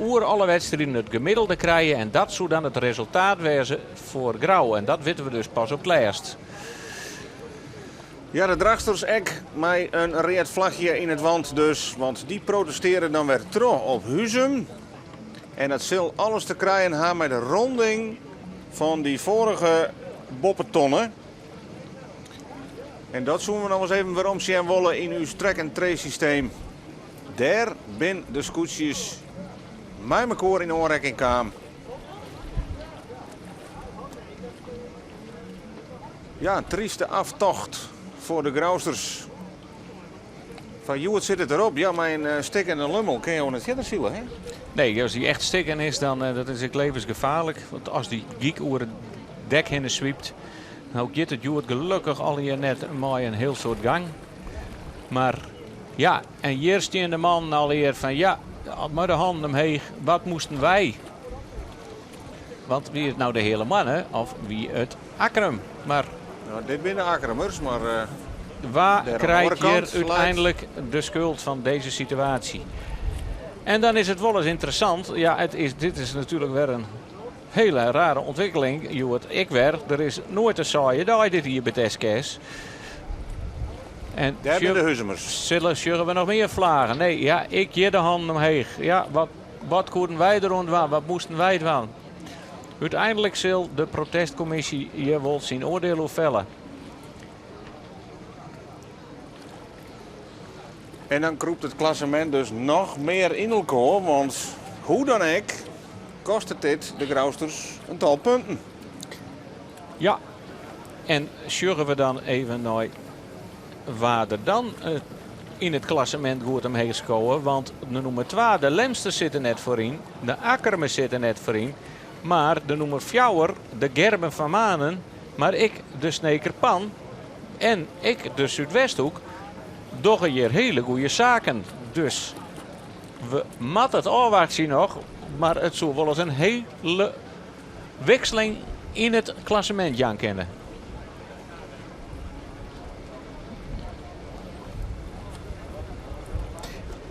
B: oer alle wedstriden it gemiddelde krije en dat soe dan it resultaat wêze foar Grou. En dat witte we dus pas op it lêst.
A: Ja, de Drachtsters ek mei in read flachje yn it want dus, want dy protestearje dan wer troch op Huzum. En dat sil alles te krijen ha mei de ronding fan dy foarige boppetonne. En dat soene we noch ris even werom sjen wolle yn ús track and trace systeem. Dêr bin de skûtsjes mei mekoar yn oanrekking kaam. Ja, in tryste aftocht foar de Grousters. Foar hjoed sit it derop. Ja, mei in stikkene lummel kinne jo net fierder sile, hè?
B: Nee, as dy echt stikken is, dan dat is ek levensgefaarlik. Want as dy gyk oer it dek hinne swypt, no giet it hjoed gelokkich allegear net mei in hiel soad gang. Mar ja, en hjir stean de mannen allegear fan ja, mei de hannen omheech, wat moasten wy? Want wie it no de Heale Moanne of wie it Akkrum? Mar
A: Nou, dit binne de Akkrumers, mar
B: wa
A: dêr oan de
B: krijt
A: oare
B: hjir
A: kant leit
B: úteinlik de skuld fan dizze situaasje? En dan is it wol ris ynteressant. Ja, it is, dit is natuerlik wer in hiele rare ûntwikkeling. Hjoed ek wer. Der is noait in saaie dei dit jier by it SKS. En
A: Dêr binne de Huzumers.
B: Sille, sjogge we noch mear flagen? Nee, ja, ik hjir de hannen omheech. Ja, wat, wat koenen wy deroan dwaan? Wat moasten wy dwaan? Uteinlik sil de protestkommisje hjir wol syn oardiel oer felle.
A: En dan krûpt it klassemint dus noch mear yn elkoar, want hoe dan ek kostet dit de Grousters in tal punten.
B: Ja, en sjogge we dan even nei wa der dan yn it klassemint goed omheech skowe. Want de nûmer 2, de Lemsters, sitte net foaryn. De Akkermers sitte net foaryn. Mar de nûmer 4, de Gerben van Manen, mar ek de Sneker Pan en ek de Súdwesthoek dogge hjir hiele goede saken. Dus we moatte it ôfwachtsje noch, mar it soe wolris in hiele wikseling yn it klassemint jaan kinne.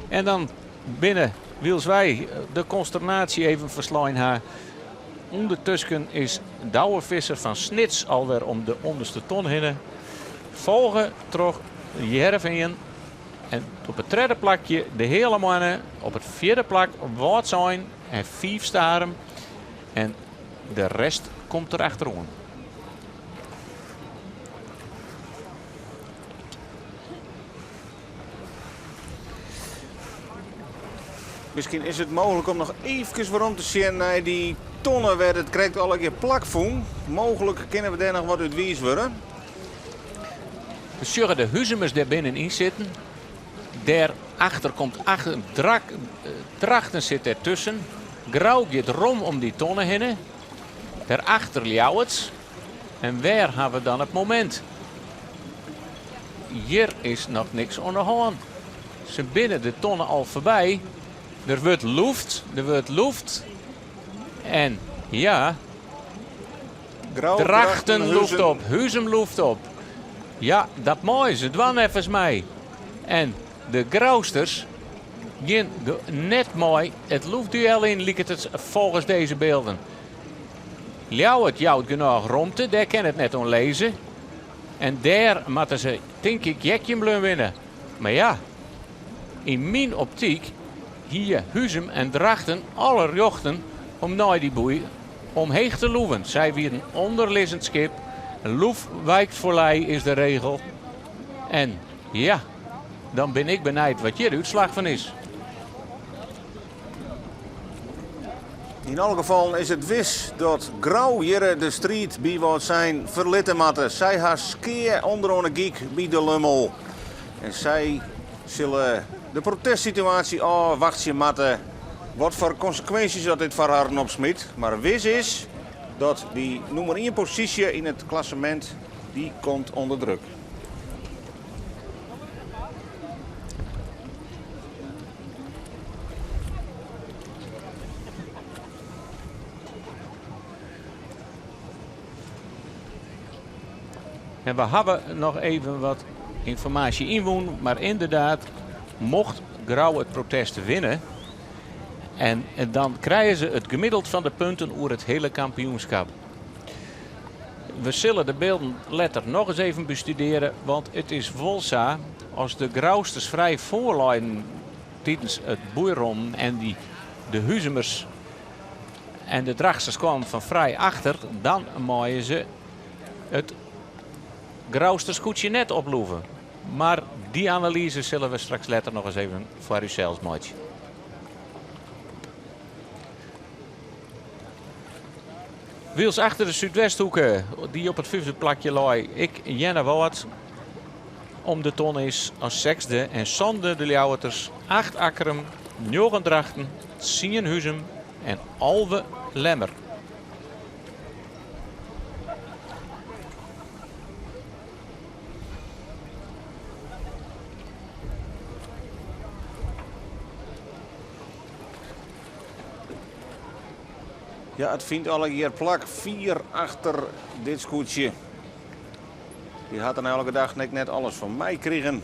B: En dan binne Wylst wy de konsternaasje even ferslein ha. Undertusken is Douwe Visser fan Snits alwer om de ûnderste ton hinne. Folge troch Hearrenfean. En op it tredde plakje de Heale Moanne. Op it fjirde plak Wâldsein en fiif Starum. En de rest komt der achteroan.
A: Miskien is it mooglik om noch eefkes werom te sjen nei dy tonne wêr't it krekt allegear plakfûn. Mooglik kinne we dêr noch wat út wiis wurde.
B: We sjogge de Huzumers dêr binnenyn sitten. Dêr achter komt achter, Drak, Drachten sit dêr tusken. Grou giet rom om dy tonne hinne. Dêrachter Ljouwert. En wêr ha we dan it momint? Hjir is noch niks oan de hân. Se binne de tonne al foarby. Der wurdt loefd, der wurdt loefd. En ja,
A: Grou,
B: Drachten loeft
A: Huzum.
B: op, Huzum loeft op. Ja, dat meie se dwaan neffens my. En de Grousters gean net mei it loefduel yn, liket it folgens dizze bylden. Ljouwert jout genôch romte, dêr kin it net oan lizze. En dêr moatte se, tink ik, Jekjenblun winne. Mar ja, yn myn optyk hie Huzum en Drachten alle rjochten om nei dy boei omheech te loeven. Sy wienen ûnderlizzend skip. Loef wijkt voor lij is de regel. En ja, dan bin ik benijd wat hjir de útslach fan is.
A: Yn alle gefallen is it wis dat Grou hjir de striid by Wâldsein ferlitte moatte. Sy ha skea ûnderoan 'e gyk by de Lummel. En sy sille de protestsituaasje ôfwachtsje moatte. Wat foar konsekwinsjes dat dit foar harren opsmyt. Mar wis is dat dy nûmer ien posysje yn it klassemint, dy komt ûnder druk.
B: En we hawwe noch even wat ynformaasje ynwûn, mar ynderdaad, mocht Grou it protest winne, en dan krije se it gemiddeld fan de punten oer it hiele kampioenskap. We sille de bylden letter noch ris even bestudearje, want it is wol sa, as de Grousters frij foarleinen tidens it boeironnen en dy de Huzumers en de Drachtsters kwamen fan frij achter, dan meie se it Grouster skûtsje net oploeve. Mar dy analyze sille we straks letter noch ris even foar ússels meitsje. Wylst achter de Súdwesthoeke, dy't op it fyfde plakje lei, ek Earnewâld om de ton is as sechsde en sânde de Ljouwerters, acht Akkrum, njoggen Drachten, tsien Huzum en 11 Lemmer.
A: Ja, it fynt allegear plak fier achter dit skûtsje. Dy hat der nei alle gedachten ek net alles fan meikrigen.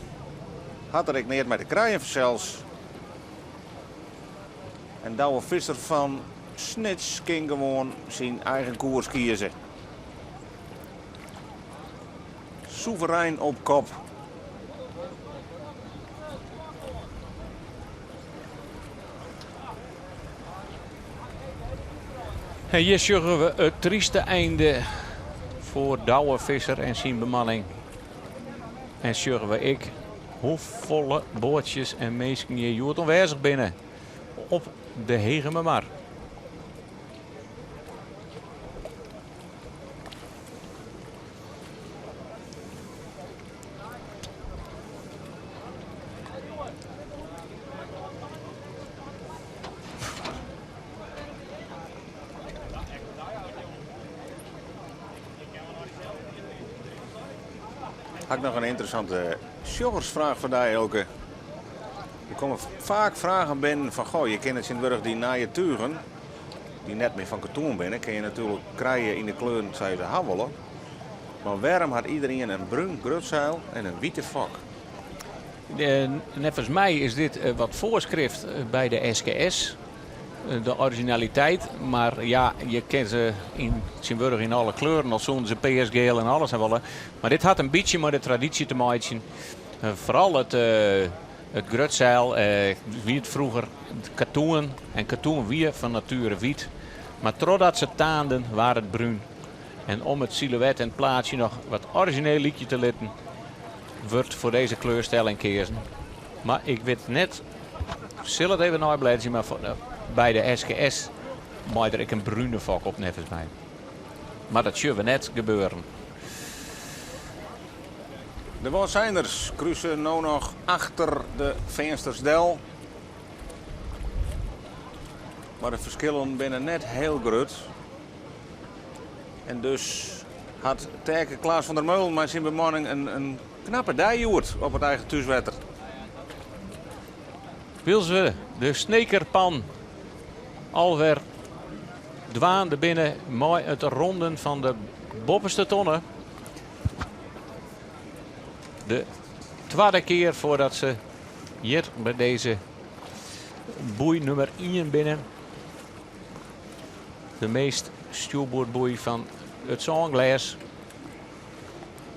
A: Hat der ek neat mei te krijen fansels. En Douwe Visser fan Snits kin gewoan syn eigen koers kieze. Soeverein op kop.
B: En hjir sjogge we it tryste einde foar Douwe Visser en syn bemanning. En sjogge we ek hoefolle boatsjes en minsken hjir hjoed oanwêzich binne op de Hegemermar.
A: Ha ik noch in ynteressante sjoggersfraach foar dy, Elke. Der komme faak fragen binnen fan, goh, je kinne tsjintwurdich dy nije tugen, dy't net mear fan katoen binne, kinne je natuerlik krije yn de kleuren sa't je se ha wolle. Mar wêrom hat iderien in brún grutseil en in wite fok?
B: Neffens my is dit wat foarskrift by de SKS. De originaliteit, mar ja, je kinne se yn, tsjintwurdich yn alle kleuren, al soene se pears, geel en alles ha wolle. Mar dit hat in bytsje mei de tradysje te meitsjen. Foaral it, it grutseil wie it froeger katoen en katoen wie fan natuere wyt. Mar trochdat se taanden waard it brún. En om it silhouet en it plaatsje noch wat orizjineel lykje te litten, wurdt foar dizze kleurstelling keazen. Mar ik wit net, sil it even neiblêdzje, mar by de SKS mei der ek in brune fok op neffens my. Mar dat sjogge we net gebeuren.
A: De Wâldseiners kruse no noch achter de Feansters del. Mar de ferskillen binne net hiel grut. En dus hat Taeke Klaas van der Meulen mei syn bemanning in knappe dei hjoed op it eigen thúswetter.
B: Wylst we de Snekerpan alwer dwaande binne mei it ronden fan de boppeste tonne. De twadde kear foardat se hjir by dizze boei nûmer ien binne. De meast stjoerboardboei fan it sânglês.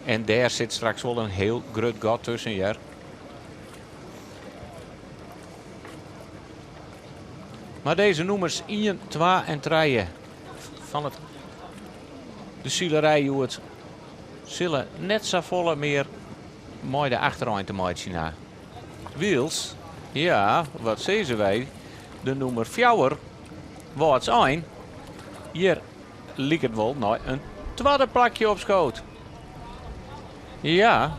B: En dêr sit straks wol in hiel grut gat tusken, hear. Mar dizze nûmers ien, twa en trije fan it de silerij hjoed sille net safolle mear mei de achterein te meitsjen ha. Wylst, ja, wat sizze wy, de nûmer fjouwer Wâldsein hjir liket wol nei in twadde plakje opskood. Ja,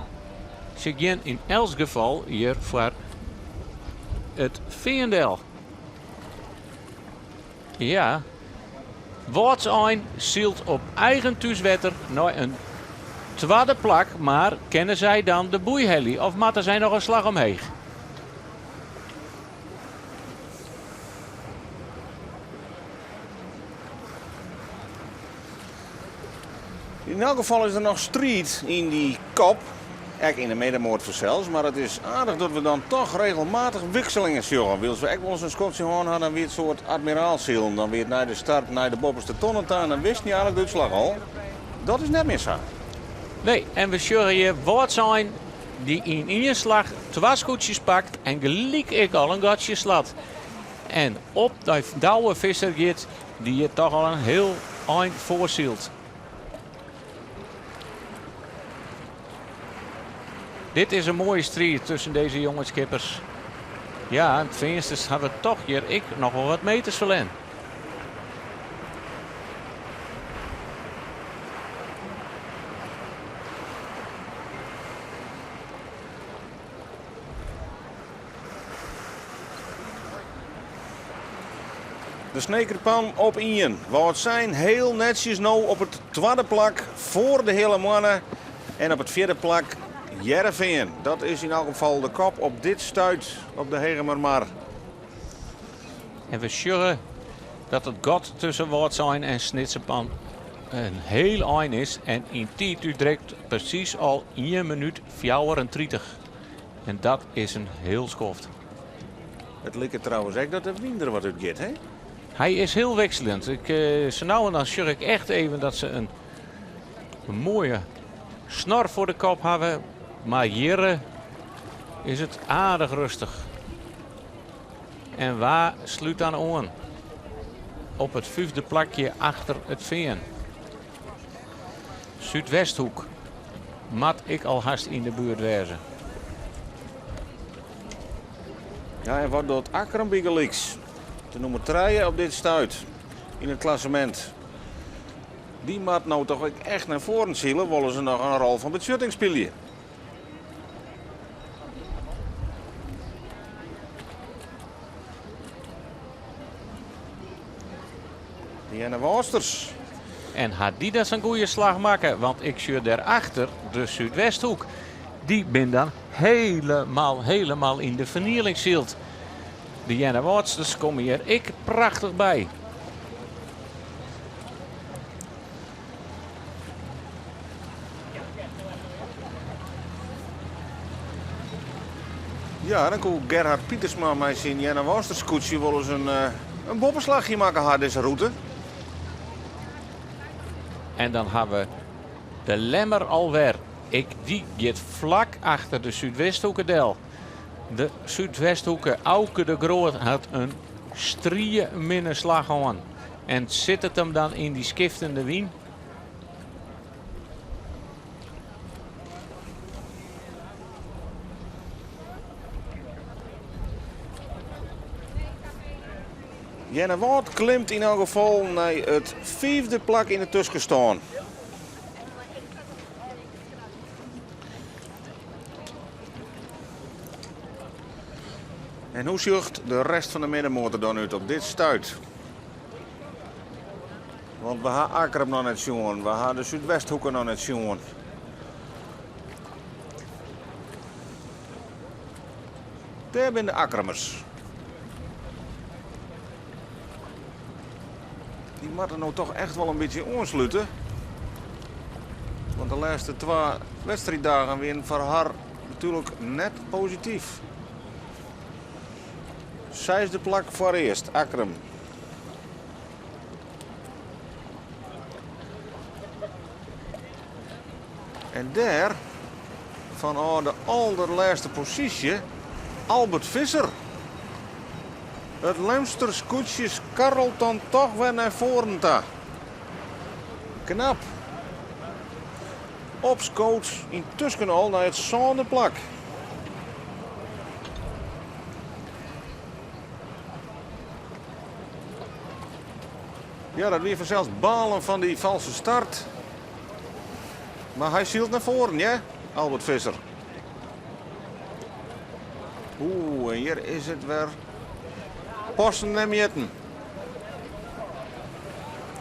B: se gean yn elts gefal hjir foar it Feandel. Ja, Wâldsein sylt op eigen thúswetter nei in twadde plak, mar kinne sy dan de boei helje of moatte sy noch in slach omheech?
A: Yn elk gefal is der noch striid yn dy kop. Ek yn de middenmoat fansels, mar it is aardich dat we dan toch regelmatich wikselingen sjogge. Wylst we ek wolris in skoftsje hân ha, dan wie it soart admiraalsilen. Dan wie it nei de start nei de boppeste tonne ta en dan wisten je eigenlik de útslach al. Dat is net mear sa.
B: Nee, en we sjogge hjir Wâldsein dy't yn ien slach twa skûtsjes pakt en gelyk ek al in gatsje slat. En op de Douwe Visser giet, dy't hjir toch al in hiel ein foar sylt. Dit is in moaie striid tusken dizze jonge skippers. Ja, en Feansters hawwe toch hjir ek noch wol wat meters ferlern.
A: De Snekerpan op ien. Wâldsein hiel netsjes no op it twadde plak foar de Heale Moanne. En op it fjirde plak Hearrenfean. Dat is yn elk gefal de kop op dit stuit op de Hegemermar.
B: En we sjogge dat it gat tusken Wâldsein en Snitserpan in hiel ein is. En yn tiid útdrukt presys al ien minút 34. En dat is in hiel skoft.
A: It liket trouwens ek dat de wyn der wat út giet, hè?
B: Hy is hiel wikseljend. Ik, sa no en dan sjoch ik echt even dat se in, in moaie snor foar de kop hawwe. Mar hjir is it aardich rêstich. En wa slút dan oan? Op it fyfde plakje achter it Fean. Súdwesthoek moat ek al hast yn de buert wêze.
A: Ja, en wat docht Akkrum bygelyks? De nûmer trije op dit stuit yn it klassemint. Dy moat no toch ek echt nei foaren sile, wolle se noch in rol fan betsjutting spylje. De Earnewâldsters.
B: En hat dy dan sa'n goede slach makke? Want ik sjoch dêrachter de Súdwesthoek. Dy bin dan helemaal, helemaal yn de fernieling syld. De Earnewâldsters komme hjir ek prachtich by.
A: Ja, dan koe Gerhard Pietersma mei syn Earnewâldster skûtsje wolris in, in boppeslachje makke ha dizze rûte.
B: En dan ha we de Lemmer alwer. Ek dy giet flak achter de Súdwesthoeke del. De Súdwesthoeke Auke de Groot hat in strieminne slach hân. En sit it him dan yn dy skiftende wyn?
A: Earnewâld klimt yn elk gefal nei it fiifde plak yn de tuskenstân. En hoe sjocht de rest fan de middenmoat der dan út op dit stuit? Want we ha Akkrum noch net sjoen, we ha de Súdwesthoeke noch net sjoen. Dêr binne de Akkrumers. Dy moatte no toch echt wol in bytsje oanslute. Want de lêste twa wedstriiddagen wienen foar har natuerlik net posityf. Seisde plak foarearst, Akkrum. En dêr, fanôf de alderlêste posysje, Albert Visser. It Lemster skûtsje skarrelt dan toch wer nei foaren ta. Knap. Opskood yntusken al nei it sânde plak. Ja, dat wie fansels balen fan dy falske start. Mar hy sylt nei foaren, hear, Albert Visser. Oeh, en hjir is it wer passen en mjitten.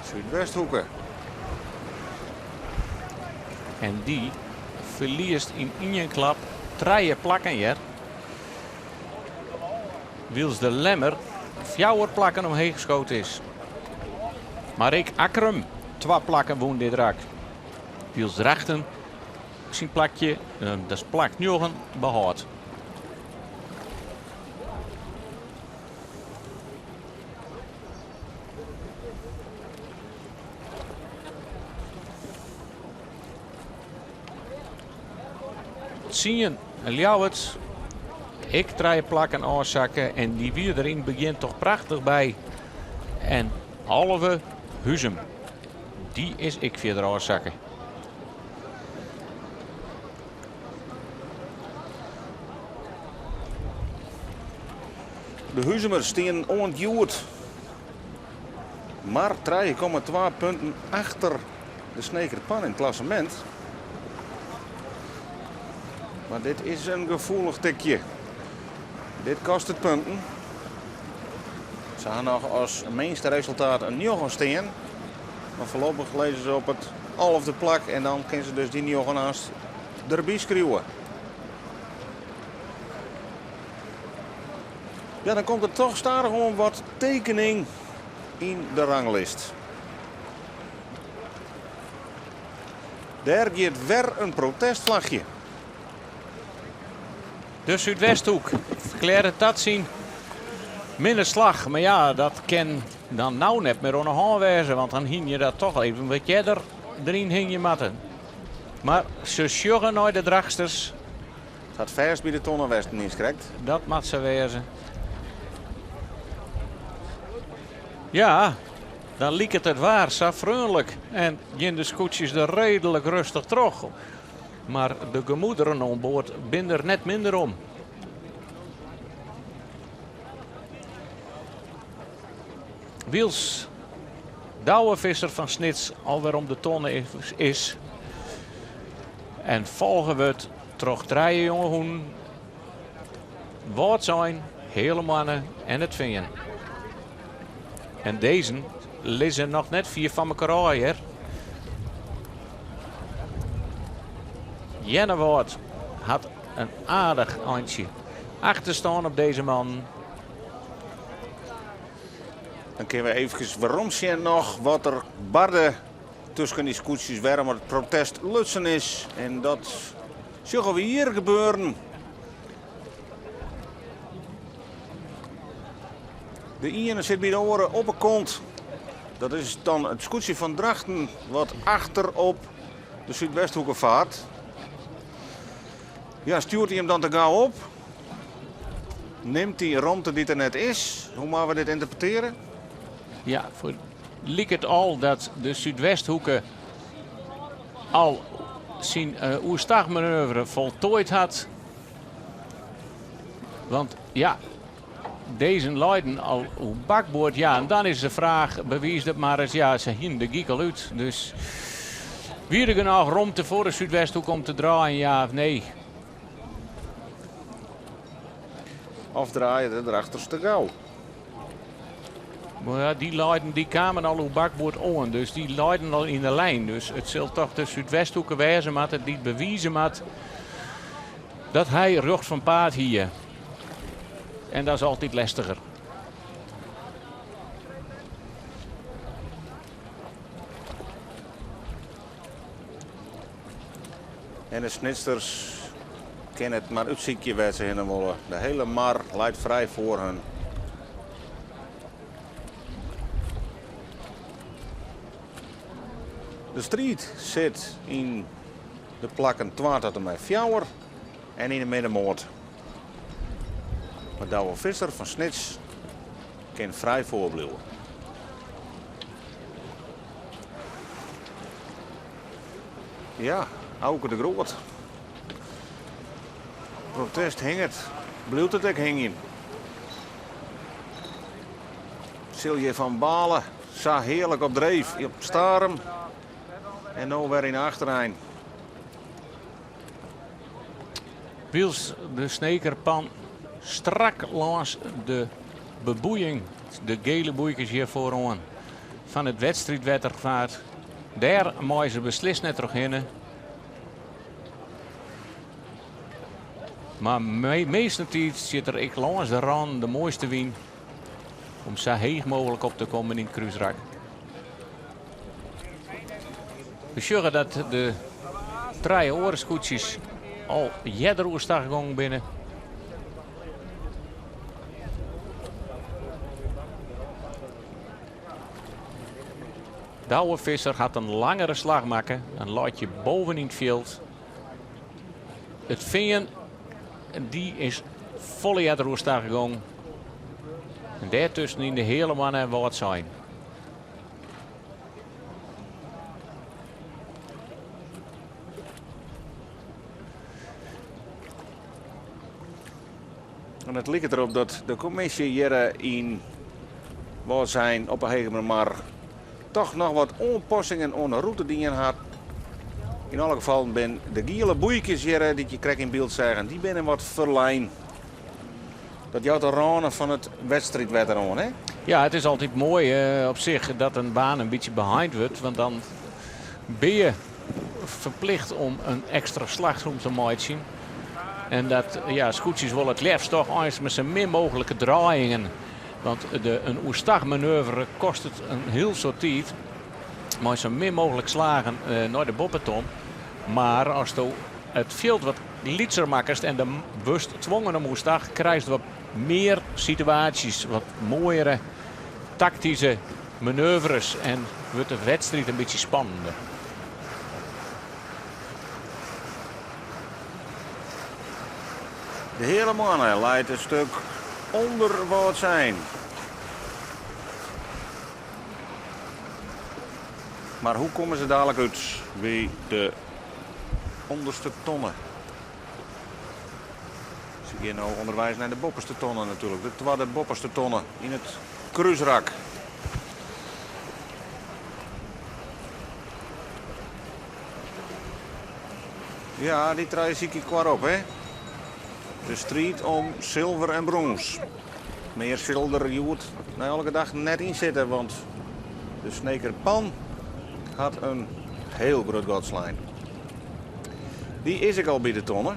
A: Súdwesthoeke.
B: En dy ferliest yn ien klap trije plakken, hear. Wylst de Lemmer fjouwer plakken omheech skood is. Mar ek Akkrum twa plakken wûn dit rak. Wylst Drachten syn plakje, dat is plak njoggen, behâldt. Tsien Ljouwert ek trije plakken ôfsakke en dy wie der yn it begjin toch prachtich by. En 11 Huzum, dy is ek fierder ôfsakke.
A: De Huzumers stean oant hjoed mar 3,2 punten achter de Sneker Pan yn it klassemint. Mar dit is in gefoelich tikje. Dit kostet punten. Se ha noch as minste resultaat in njoggen stean. Mar foarlopich lizze se op it alfde plak en dan kinne se dus dy njoggen aanst derby skriuwe. Ja, dan komt der toch stadichoan wat tekening yn de ranglist. Dêr giet wer in protestflachje.
B: De Súdwesthoek ferklearret dat syn minne slach. Mar ja, dat kin dan no net mear oan de hân wêze, want dan hiene je dat toch even wat earder deryn hingje moatten. Mar se sjogge nei de Drachtsters.
A: It hat fêst by de tonne west niiskrekt.
B: Dat moat sa wêze. Ja, dan liket it waar sa freonlik en gean de skûtsjes der reedlik rêstich troch. Mar de gemoederen oan board binne der net minder om. Wylst Douwe Visser fan Snits alwer om de tonne is en folge wurdt troch trije jonge hûnen, Wâldsein, Heale Moanne en It Fean. En dizzen lizze noch net fier fan mekoar ôf, hear. Earnewâld hat in aardich eintsje achterstân op dizze mannen.
A: Dan kinne we eefkes weromsjen noch wat der barde tusken dy skûtsjes, wêrom it protest lutsen is. En dat sjogge we hjir gebeuren. De iene sit by de oare op 'e kont. Dat is dan it skûtsje fan Drachten wat achter op de Súdwesthoeke fart. Ja, stjoert hy him dan te gau op? Nimt hy romte dy't der net is? Hoe moatte we dit ynterpretearje?
B: Ja, foar liket al dat de Súdwesthoeke al syn oerstachmanoeuvre foltoaid hat. Want ja, dizze leiden al oer bakboard. Ja, en dan is de fraach, bewiis dat mar ris. Ja, se hienen de gyk al út. Dus wie der genôch romte foar de Súdwesthoek om te draaien, ja of nee?
A: Of draaie de Drachters te gau?
B: Mar ja, dy leiden dy kamen al oer bakboard oan, dus dy leiden al yn de lijn. Dus it sil toch de Súdwesthoeke wêze moatte dy't bewize moat dat hy rjocht fan paad hie. En dat is altyd lestiger.
A: En de Snitsers kinne it mar útsykje wêr't se hinne wolle. De hele mar leit frij foar hun. De striid sit yn de plakken twa tot en mei fjouwer en yn de middenmoat. Mar Douwe Visser fan Snits kin frij foarbliuwe. Ja, Auke de Groot. Protest hinget. Bliuwt it ek hingjen. Sil hjir fan bale. Sa hearlik op dreef op Starum. En no wer yn de achterein.
B: Wylst de Snekerpan strak lâns de beboeiing, de gele boeikes hjir foaroan, fan it wedstriidwetter fart. Dêr mei se beslist net trochhinne. Mar meastentiids sit der ek lâns de rânen de moaiste wyn om sa heech mooglik op te kommen yn it krúsrak. We sjogge dat de trije oare skûtsjes al earder oerstach gongen binne. Douwe Visser hat in langere slach makke en leit hjir boven yn it fjild. It Fean dy is folle earder oerstach gongen. En dêrtusken yn de Heale Moanne en Wâldsein.
A: En it liket derop dat de kommisje hjir yn Wâldsein op 'e Hegemermar toch noch wat oanpassingen oan de rûte dien hat. Yn alle gefallen binne de giele boeikes hjir dy't je krekt yn byld seagen, dy binne wat ferlein. Dat jout de râne fan it wedstriidwetter oan, hè?
B: Ja, it is altyd moai op sich dat in baan in bytsje beheind wurdt, want dan binne je ferplicht om in ekstra slachrom te meitsjen. En dat, ja, skûtsjes wolle it leafst toch eins mei sa min mooglike draaiingen. Want de, in oerstachmanoeuvre kostet in hiel soad tiid. Mei sa min mooglik slagen nei de boppeton. Mar asto it fjild wat lytser makkest en de wurdst twongen om oerstach, krijst wat mear situaasjes, wat moaiere taktyske manoeuvres en wurdt de wedstriid in bytsje spannender.
A: De Heale Moanne leit in stik ûnder Wâldsein. Mar hoe komme se dalik út by de ûnderste tonne? Se gean no ûnderweis nei de boppeste tonne natuerlik, de twadde boppeste tonne yn it krúsrak. Ja, dy trije sykje elkoar op, hè? De striid om silver en brûns. Mear sil der hjoed nei alle gedachten net yn sitte, want de Sneker Pan hat in hiel grut gat slein. Dy is ek al by de tonne.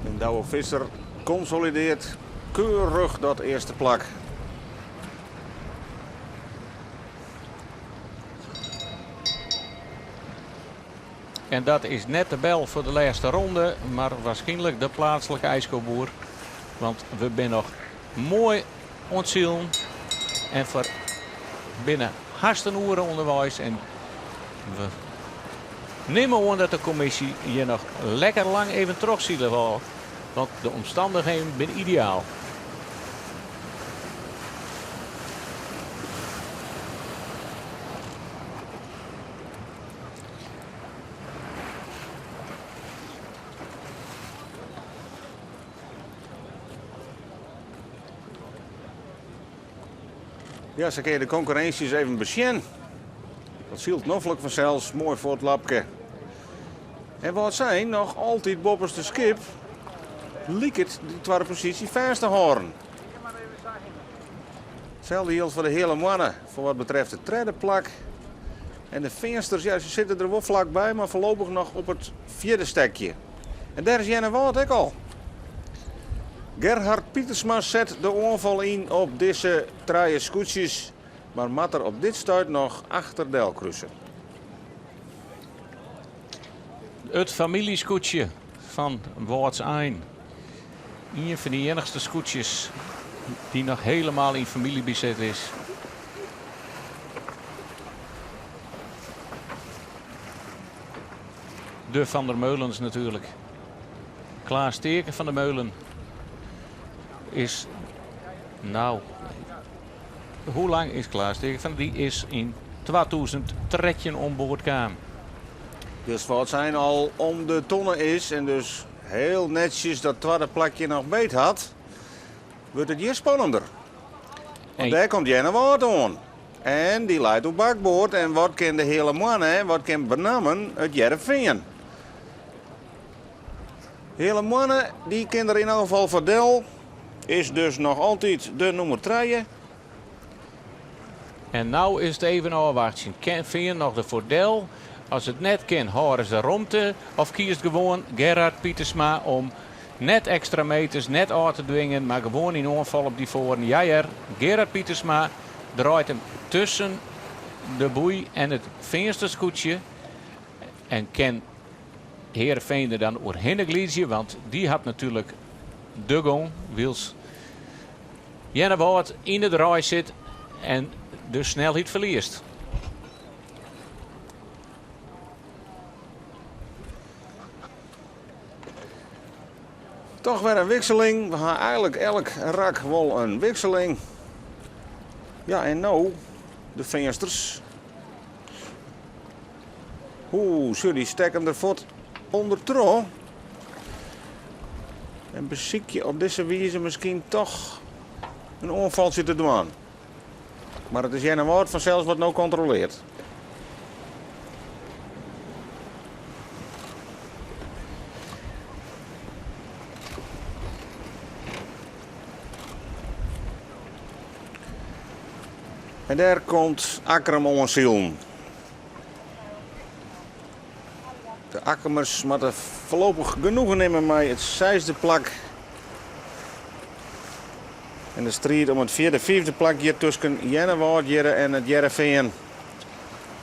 A: En Douwe Visser konsolideart keurich dat earste plak.
B: En dat is net de bel foar de lêste ronde, mar waarskynlik de pleatslike ijskoboer. Want we binne noch moai oan it silen en we binne hast in oere ûnderweis en we nimme oan dat de kommisje hjir noch lekker lang even trochsile wol, want de omstannichheden binne ideaal.
A: Ja, sa kinne je de konkurrinsjes even besjen. Dat sylt noflik fansels, moai foar it lapke. En Wâldsein noch altyd boppeste skip liket de twadde posysje fêst te hâlden. Itselde jildt foar de Heale Moanne foar wat betreft it tredde plak. En de Feansters, ja, se sitte der wol flakby, mar foarlopich noch op it fjirde stekje. En dêr is Earnewâld ek al. Gerhard Pietersma set de oanfal yn op dizze trije skûtsjes, mar moat der op dit stuit noch achter del kruse.
B: It famyljeskûtsje fan Wâldsein. Ien fan de iennichste skûtsjes dy't noch helemaal yn famyljebesit is. De Van der Meulens natuerlik. Klaas Teake van der Meulen is nou. Hoe lang is Klaas Teake van? Dy is yn 2013 oan board kaam.
A: Dus Wâldsein al om de tonne is en dus hiel netsjes dat twadde plakje noch beet hat, wurdt it hjir spannender. Want dêr komt Earnewâld oan. En dy leit oer bakboard en wat kin de Heale Moanne en wat kin benammen it Hearrenfean? Heale Moanne dy kin der yn elk gefal foar del, is dus noch altyd de nûmer trije.
B: En no is it even ôfwachtsjen. Kin Fean noch derfoar del? As it net kin, hâlde se romte of kiest gewoan Gerhard Pietersma om net ekstra meters, net ôf te dwingen, mar gewoan yn oanfal op dy foaren. Ja hear, Gerhard Pietersma draait him tusken de boei en it Feanster skûtsje en kin Heerenveen der dan oerhinne glydzje, want dy hat natuerlik de gong, wylst Earnewâld yn de draai sit en de snelheid ferliest.
A: Toch wer in wikseling. We ha eigenlik elk rak wol in wikseling. Ja, en no de Feansters. Oeh, sjoch, dy stekke der fuort ûndertroch. En besykje op dizze wize miskien toch in oanfaltsje te dwaan. Mar it is Earnewâld fansels wat no kontrolearret. En dêr komt Akkrum oansilen. De Akkrumers moatte foarlopich genoegen nimme mei it seisde plak. En de striid om it fjirde, fiifde plak giet tusken Earnewâld hjirre en it Hearrenfean.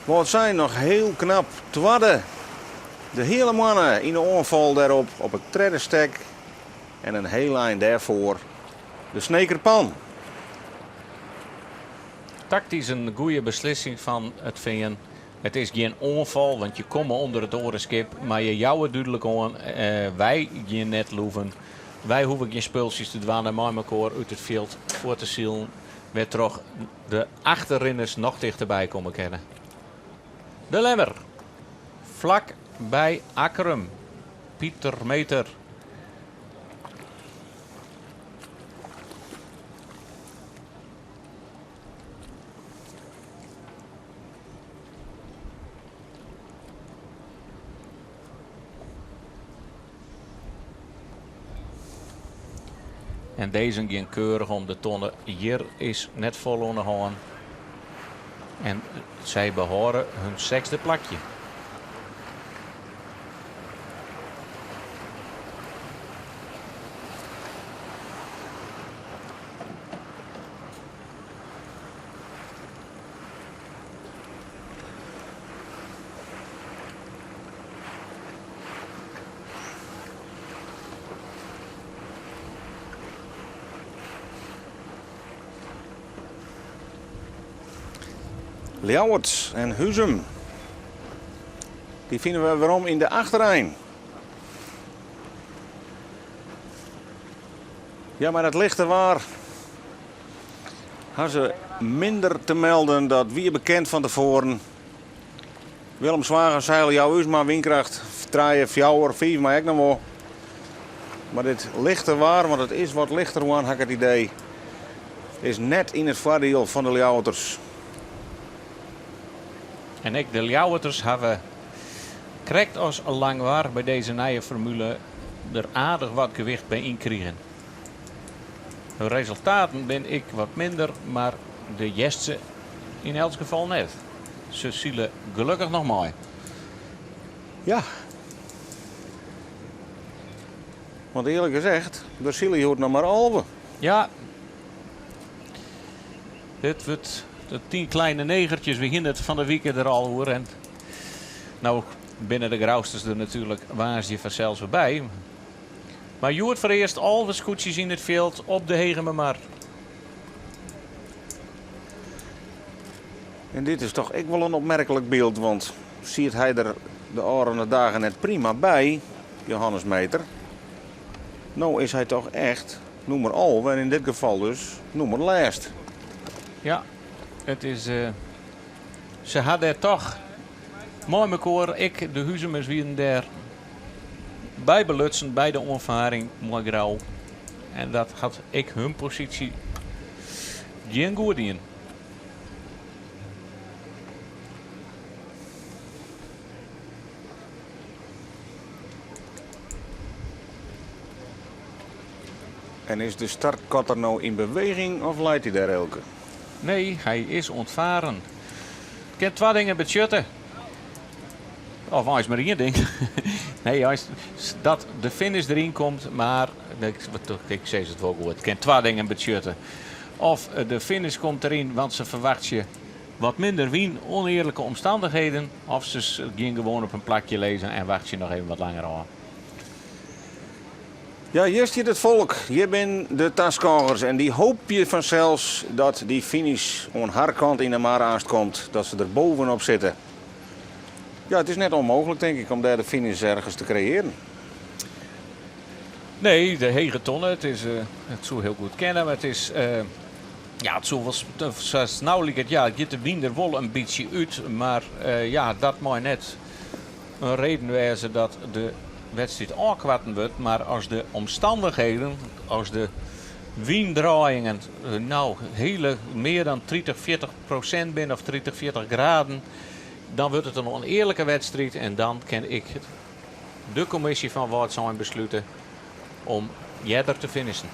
A: Wâldsein noch hiel knap twadde. De Heale Moanne yn de oanfal dêrop op it tredde stek en in hiel ein dêrfoar de Sneker Pan.
B: Taktysk in goede beslissing fan it Fean. It is gjin oanfal, want je komme ûnder it oare skip, mar je jouwe dúdlik oan, wy gean net loeven. Wy hoege gjin spultsjes te dwaan en mei mekoar út it fjild fuort te silen, wêrtroch de achterrinners noch tichterby komme kinne. De Lemmer, flak by Akkrum, Pieter Meter. En dizze gean keurich om de tonne. Hjir is net folle oan de hân. En sy behâlde hun sechsde plakje.
A: Ljouwert en Huzum. Dy fine we werom yn de achterein. Ja, mei dat lichte waar ha se minder te melden. Dat wie bekend fan tefoaren. Willem Zwager sei, jou ús mar wynkracht 3, 4, 5 mei ek noch wol. Mar dit lichte waar, want it is wat lichter woarn ha ik it idee, is net yn it foardiel fan de Ljouwerters.
B: En ek de Ljouwerters hawwe, krekt as Langwar by dizze nije formule, der aardich wat gewicht by ynkrigen. De resultaten binne ek wat minder, mar de hearst se yn elts gefal net. Se sile gelokkich noch mei.
A: Ja. Want earlik gezegd, der sile hjoed noch mar 11.
B: Ja. Dit wurdt de 10 kleine negertjes. We hiene it fan de wike der al oer. En no binne de Grousters der natuerlik woansdei fansels wer by. Mar hjoed foarearst 11 skûtsjes yn it fjild op de Hegemermar.
A: En dit is toch ek wol in opmerklik byld, want siet hy der de ôfrûne dagen net prima by, Johannes Meeter. No is hy toch echt nûmer 11 en yn dit gefal dus nûmer lêst.
B: Ja, it is. Se ha dêr toch mei mekoar, ek de Huzumers wienen dêr by belutsen by de oanfaring mei Grou. En dat hat ek hun posysje gjin goed dien.
A: En is de startkotter no yn beweging of leit hy dêr, Eelke?
B: Nee, hy is ûntfaren. It kin twa dingen betsjutte. Of eins mar ien ding. Nee, eins dat de finish deryn komt, mar ik sis it wol goed. It kin twa dingen betsjutte. Of de finish komt deryn, want se ferwachtsje wat minder wyn, ûnearlike omstannichheden. Of se gean gewoan op in plakje lizzen en wachtsje noch even wat langer ôf.
A: Ja, hjir stiet it folk. Hjir binne de taskôgers en dy hoopje fansels dat dy finish oan har kant yn 'e mar aanst komt, dat se der bovenop sitte. Ja, it is net ûnmooglik tink ik om dêr de finish ergens te kreëaren.
B: Nee, de hege tonne, it is, it soe hiel goed kinne, mar it is, ja, it soe wol, sa no liket, ja, it giet de wyn der wol in bytsje út, mar ja, dat mei net in reden wêze dat de wedstriid ôfkoarten wurdt, mar as de omstannichheden, as de wyndraaiingen no hiele mear dan 30, 40% binne of 30, 40 graden, dan wurdt it in ûnearlike wedstriid en dan kin ek de kommisje fan Wâldsein beslute om earder te finishen.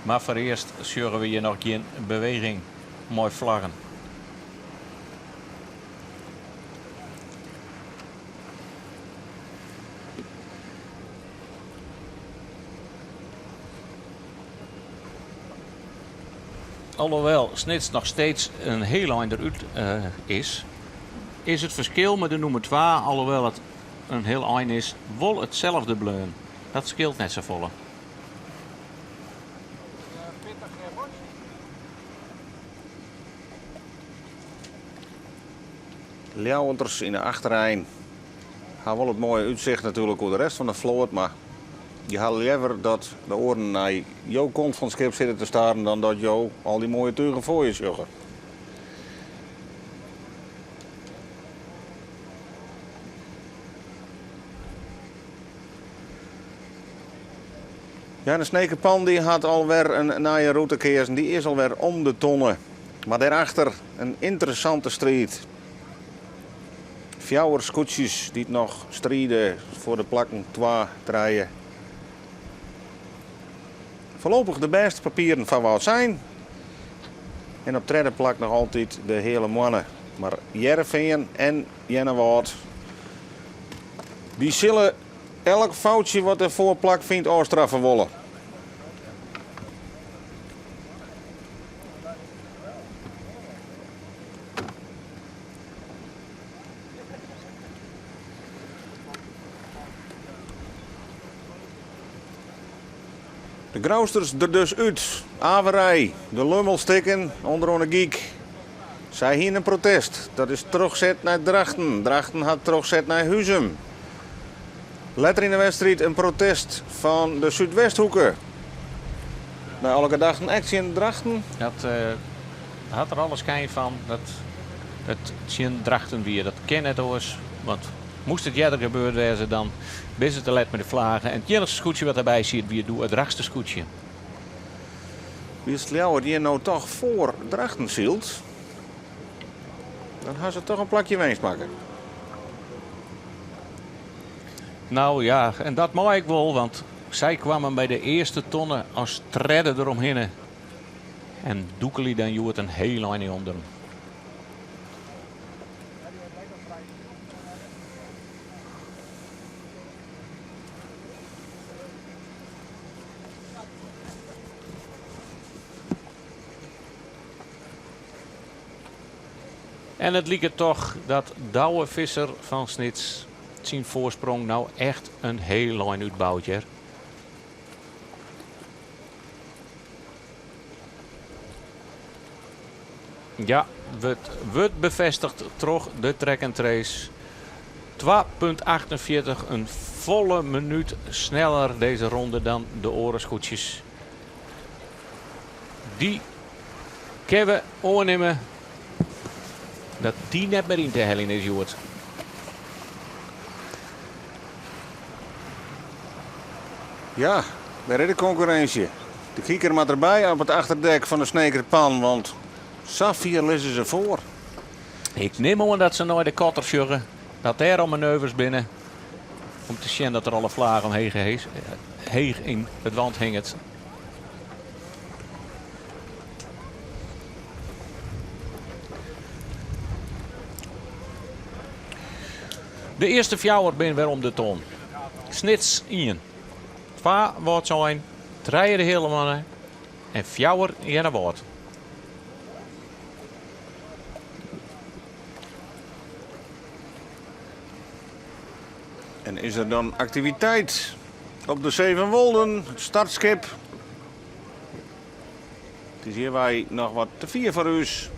B: Mar foarearst sjogge we hjir noch gjin beweging mei flaggen. Alhoewel Snits noch steeds in hiel ein derút is, is it ferskil mei de nûmer twa, alhoewel it in hiel ein is, wol itselde bleaun. Dat skeelt net safolle.
A: Ljouwerters yn de achterein ha wol it moaie útsicht natuerlik oer de rest fan de float, mar je ha leaver dat de oaren nei jo kant fan it skip sitte te staren dan dat jo al dy moaie tugen foar je sjogge. Ja, de Snekerpan dy hat alwer in nije rûte keazen. Dy is alwer om de tonne. Mar dêrachter in ynteressante striid. Fjouwer skûtsjes dy't noch stride foar de plakken twa, trije. Foarlopich de bêste papieren foar Wâldsein. En op tredde plak noch altyd de Heale Moanne. Mar Hearrenfean en Earnewâld dy sille elk foutsje wat derfoar plak fynt ôfstraffe wolle. De Grousters der dus út. Averij, de lummelstikken ûnderoan de gyk. Sy hiene in protest. Dat is trochset nei Drachten. Drachten hat trochset nei Huzum. Letter yn de wedstriid in protest fan de Súdwesthoeke. Nei alle gedachten ek tsjin Drachten.
B: Dat hat der alle skyn fan dat it tsjin Drachten wie. Dat kin net oars, want moast it earder gebeurd wêze dan binne se te let mei de flage. En it iennichste skûtsje wat derby siet wie doe it Drachtster skûtsje.
A: Wylst Ljouwert hjir no toch foar Drachten sylt, dan ha se toch in plakje winst makke.
B: Nou ja, en dat mei ik wol, want sy kwamen by de earste tonne as tredde deromhinne. En dûkelje dan hjoed in hiel ein ûnder. En it liket toch dat Douwe Visser fan Snits syn foarsprong no echt in hiel ein útbout hear. Ja, wurdt, wurdt befêstigd troch de track and trace. 2,48, in folle minút sneller dizze ronde dan de oare skûtsjes. Dy kinne we oannimme dat dy net mear yn te heljen is hjoed.
A: Ja, dêr is de konkurrinsje. De kiker moat derby op it achterdek fan de Sneker Pan, want safier lizze se foar.
B: Ik nim oan dat se nei de kotter sjogge, dat dêr al manoeuvres binne om te sjen dat der alle flagen heech, heech yn it want hinget. De earste fjouwer binne wer om de ton. Snits ien, twa Wâldsein, trije de Heale Moanne en fjouwer Earnewâld.
A: En is der dan aktiviteit op de Zevenwolden, it startskip? It is hjirwei noch wat te fier foar ús.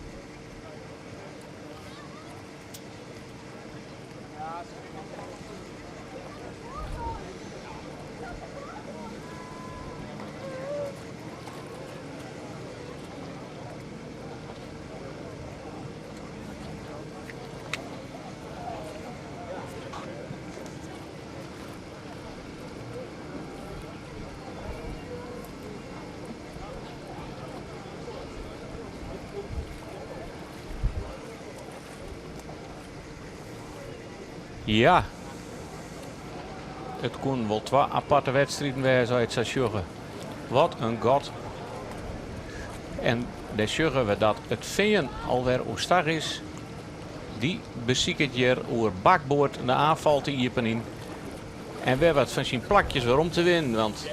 B: Ja, it koenen wol twa aparte wedstriden wêze as je it sa sjogge. Wat in gat. En dêr sjogge we dat it Fean alwer oerstach is. Dy besiket hjir oer bakboard de aanfal te iepenjen. En wer wat fan syn plakjes werom te winnen. Want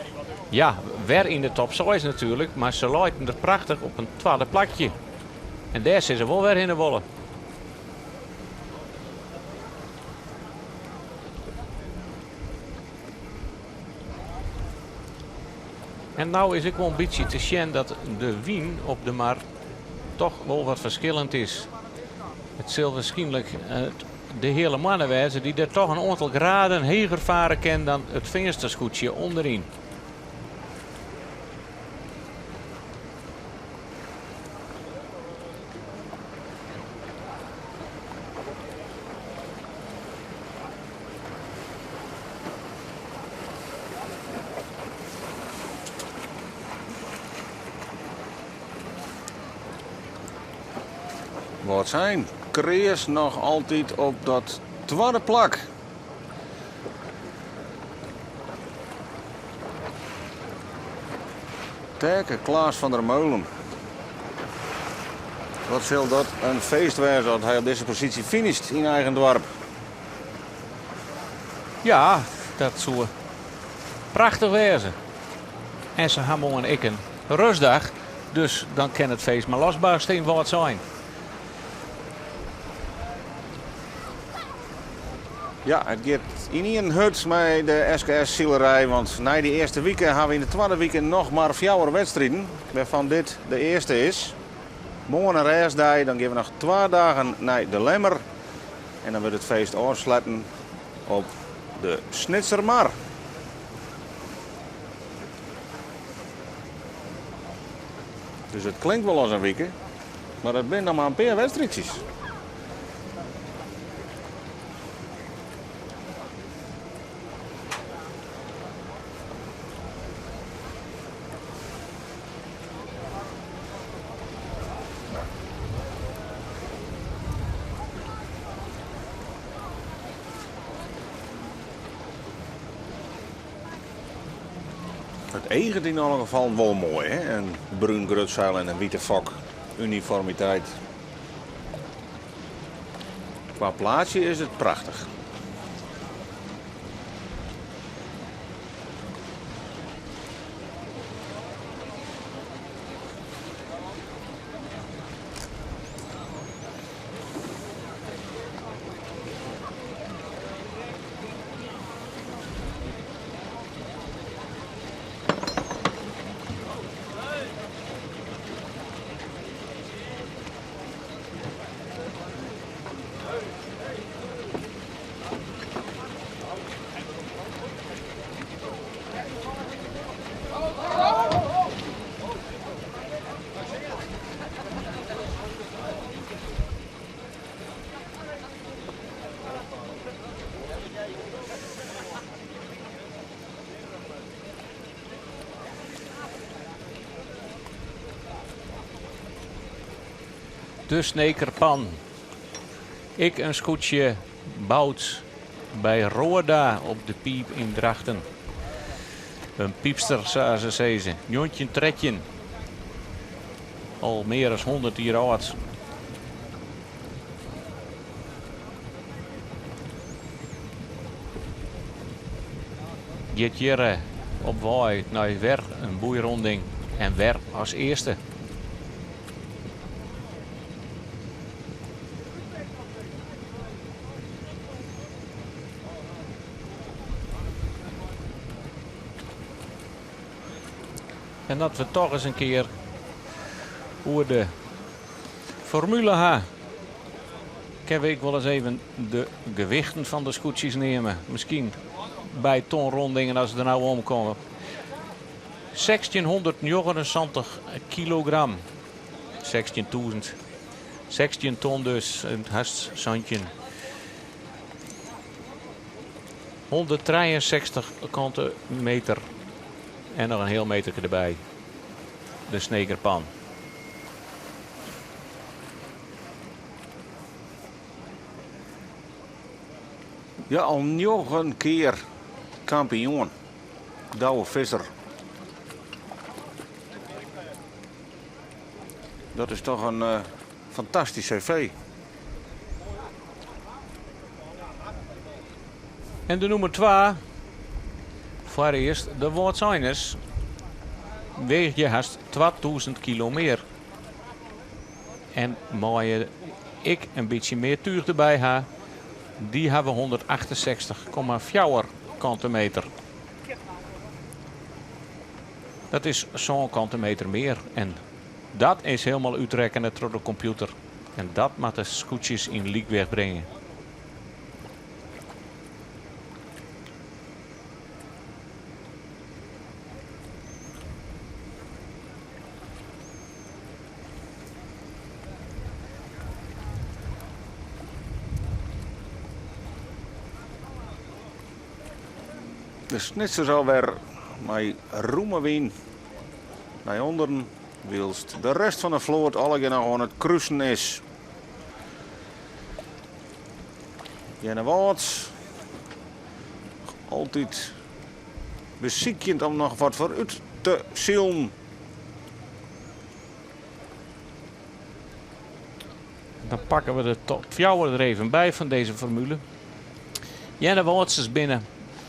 B: ja, wer yn de top seis natuerlik, mar se leiten der prachtich op in twadde plakje. En dêr sille se wol wer hinne wolle. En no is ek wol in bytsje te sjen dat de wyn op de mar toch wol wat ferskillend is. It sil wierskynlik de Heale Moanne wêze dy't der toch in oantal graden heger fare kin dan it Feanster skûtsje ûnderyn.
A: Wâldsein kreas noch altyd op dat twadde plak. Taeke Klaas van der Meulen. Wat sil dat in feest wêze as hy op dizze posysje finisht yn eigen doarp.
B: Ja, dat soe prachtich wêze. En se ha moarn ek in rêstdag, dus dan kin it feest mar losbarste yn Wâldsein.
A: Ja, it giet ynienen hurd mei de SKS-silerij, want nei dy earste wike ha we yn de twadde wike noch mar fjouwer wedstriden, wêrfan dit de earste is. Moarn in rêstdei, dan gean we noch twa dagen nei De Lemmer en dan wurdt it feest ôfsletten op de Snitsermar. Dus it klinkt wol as in wike, mar it binne noch mar in pear wedstriidsjes. It eaget yn alle gefallen wol moai, hè? In brún grutseil en in wite fok. Uniformiteit. Kwa plaatsje is it prachtich.
B: De Snekerpan. Ek in skûtsje boud by Roorda op de Piip yn Drachten. In pypster, sa se sizze. 1913. Al mear as 100 jier âld. Giet hjir op wei nei wer in boeironding en wer as earste. En dat we toch ris in kear oer de formule ha. Kinne we ek wol ris even de gewichten fan de skûtsjes neame. Miskien by tonrondingen as se der no omkomme. 1679 kilogram. 16.000. 16 ton dus, hast santjin. 163 kante meter. En noch in heal meterke derby. De Snekerpan.
A: Ja, al njoggen kear kampioen. Douwe Visser. Dat is toch in uh, fantastysk CV.
B: En de nûmer twa, foarearst de Wâldseiners, weagje hast 2000 kilo mear. En meie ek in bytsje mear túch derby ha. Dy hawwe 168,4 kante meter. Dat is sân kante meter mear en dat is hielendal útrekkene troch de kompjûter. En dat moat de skûtsjes yn lykwicht bringe.
A: De Snitsers alwer mei rûme wyn nei ûnderen, wylst de rest fan de float allegear noch oan it krusen is. Earnewâld altyd besykjend om noch wat foarút te silen.
B: Dan pakke we de top fjouwer der even by fan dizze formule. Earnewâldsters binne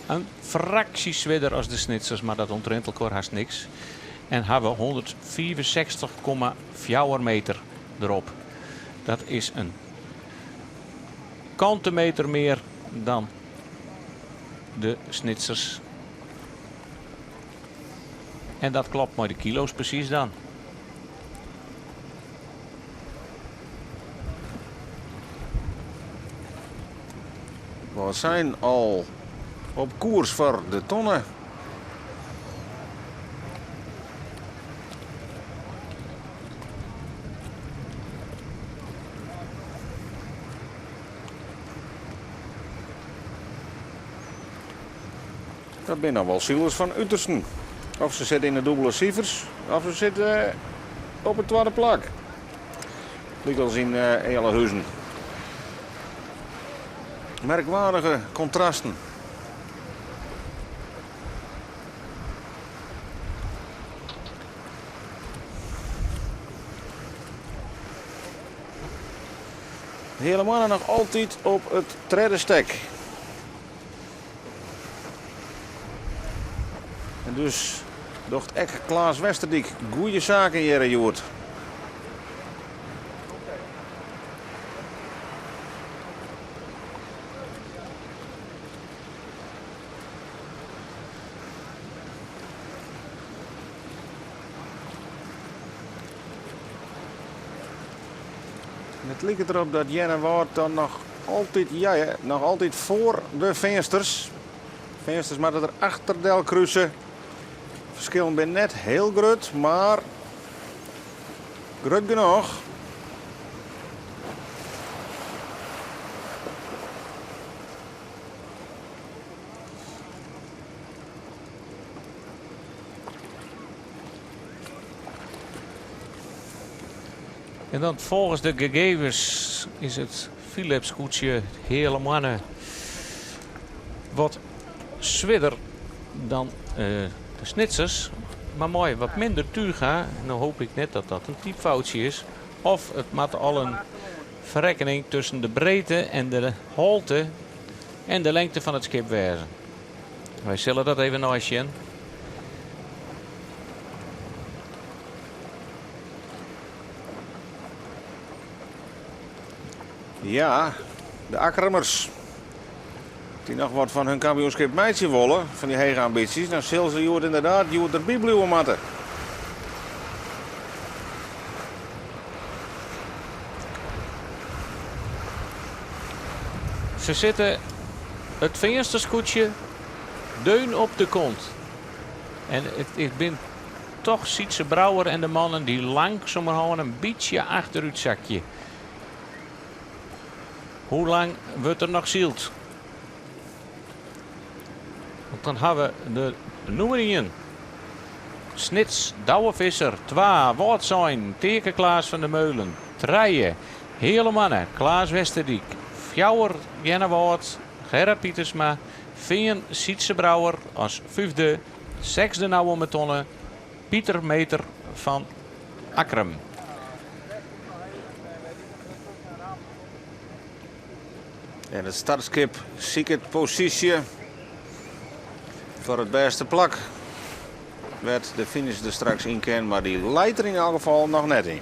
B: in fraksje swierder as de Snitsers, mar dat ûntrint elkoar hast niks. En hawwe 165,4 meter derop. Dat is in kante meter mear dan de Snitsers. En dat klopt mei de kilo's presys dan.
A: Wâldsein al op koers foar de tonne. Dat binne noch wol silers fan utersten. Of se sitte yn de dûbele sifers, of se sitte op it twadde plak. Lykas yn Ealahuzen. Merkwaardige kontrasten. Heale Moanne noch altyd op it tredde stek. En dus docht ek Klaas Westerdyk goede saken hjir hjoed. En it liket derop dat Earnewâld dan noch altyd, ja, ja, noch altyd foar de Feansters. Feansters moatte der achter del kruse. Ferskillen binne net hiel grut, mar grut genôch.
B: En dan folgens de gegevens is it Philips skûtsje Heale Moanne wat swierder dan de Snitsers, mar mei wat minder túch. No hoopje ik net dat dat in typfoutsje is. Of it moat al in ferrekkening tusken de breedte en de holte en de lengte fan it skip wêze. Wy sille dat even neisjen.
A: Ja, de Akkrumers. Dy't noch wat fan hun kampioenskip meitsje wolle, fan dy hege ambysjes, dan sille se hjoed ynderdaad hjoed derby bliuwe moatte.
B: Se sitte it Feansterskûtsje deun op de kont. En it bin toch Sytze Brouwer en de mannen dy't langsumerhân in bytsje achterút sakje. Hoe lang wurdt der noch syld? Want dan ha we de nûmer ien. Snits, Douwe Visser, twa, Wâldsein, Teake Klaas van der Meulen, trije, Heale Moanne, Klaas Westerdyk, fjouwer, Earnewâld, Gerrit Pietersma, Fean, Sytze Brouwer as fyfde, sechsde no om 'e tonne, Pieter Meeter fan Akkrum.
A: En it startskip siket posysje foar it bêste plak wêr't de finish der straks yn kin, mar dy leit der yn elk gefal noch net yn.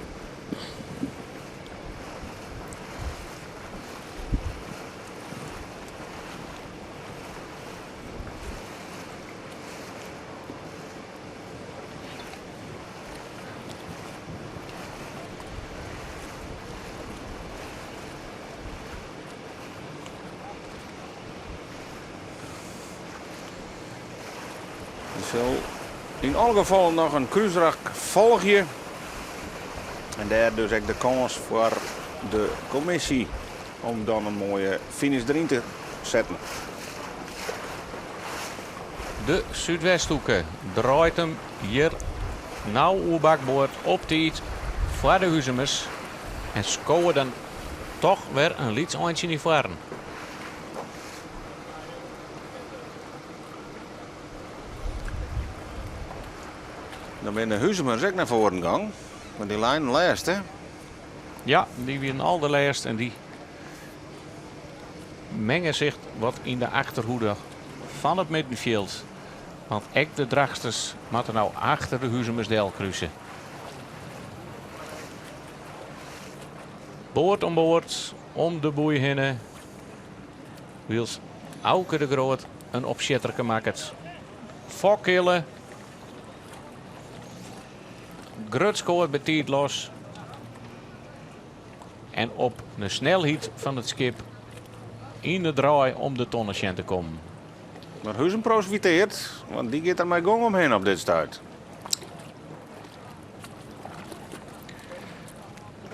A: Der sil yn alle gefallen noch in krúsrak folgje. En dêr dus ek de kâns foar de kommisje om dan in moaie finish deryn te setten.
B: De Súdwesthoeke draait him hjir no oer bakboard op tiid foar de Huzumers en skowe dan toch wer in lyts eintsje nei foaren.
A: Dan binne de Huzumers ek nei foaren gong, want dy leinen lêste.
B: Ja, dy wienen alderlêst en dy menge sich wat yn de achterhoede fan it middenfjild. Want ek de Drachtsters moatte no achter de Huzumers del kruse. Board om board om de boei hinne. Wylst Auke de Groot in opsjitterke makket. Fokkille. Grut skoart betiid los. En op de snelheid fan it skip yn de draai om de tonne sjen te kommen.
A: Mar Huzum profiteart, want dy giet der mei gong omhinne op dit stuit.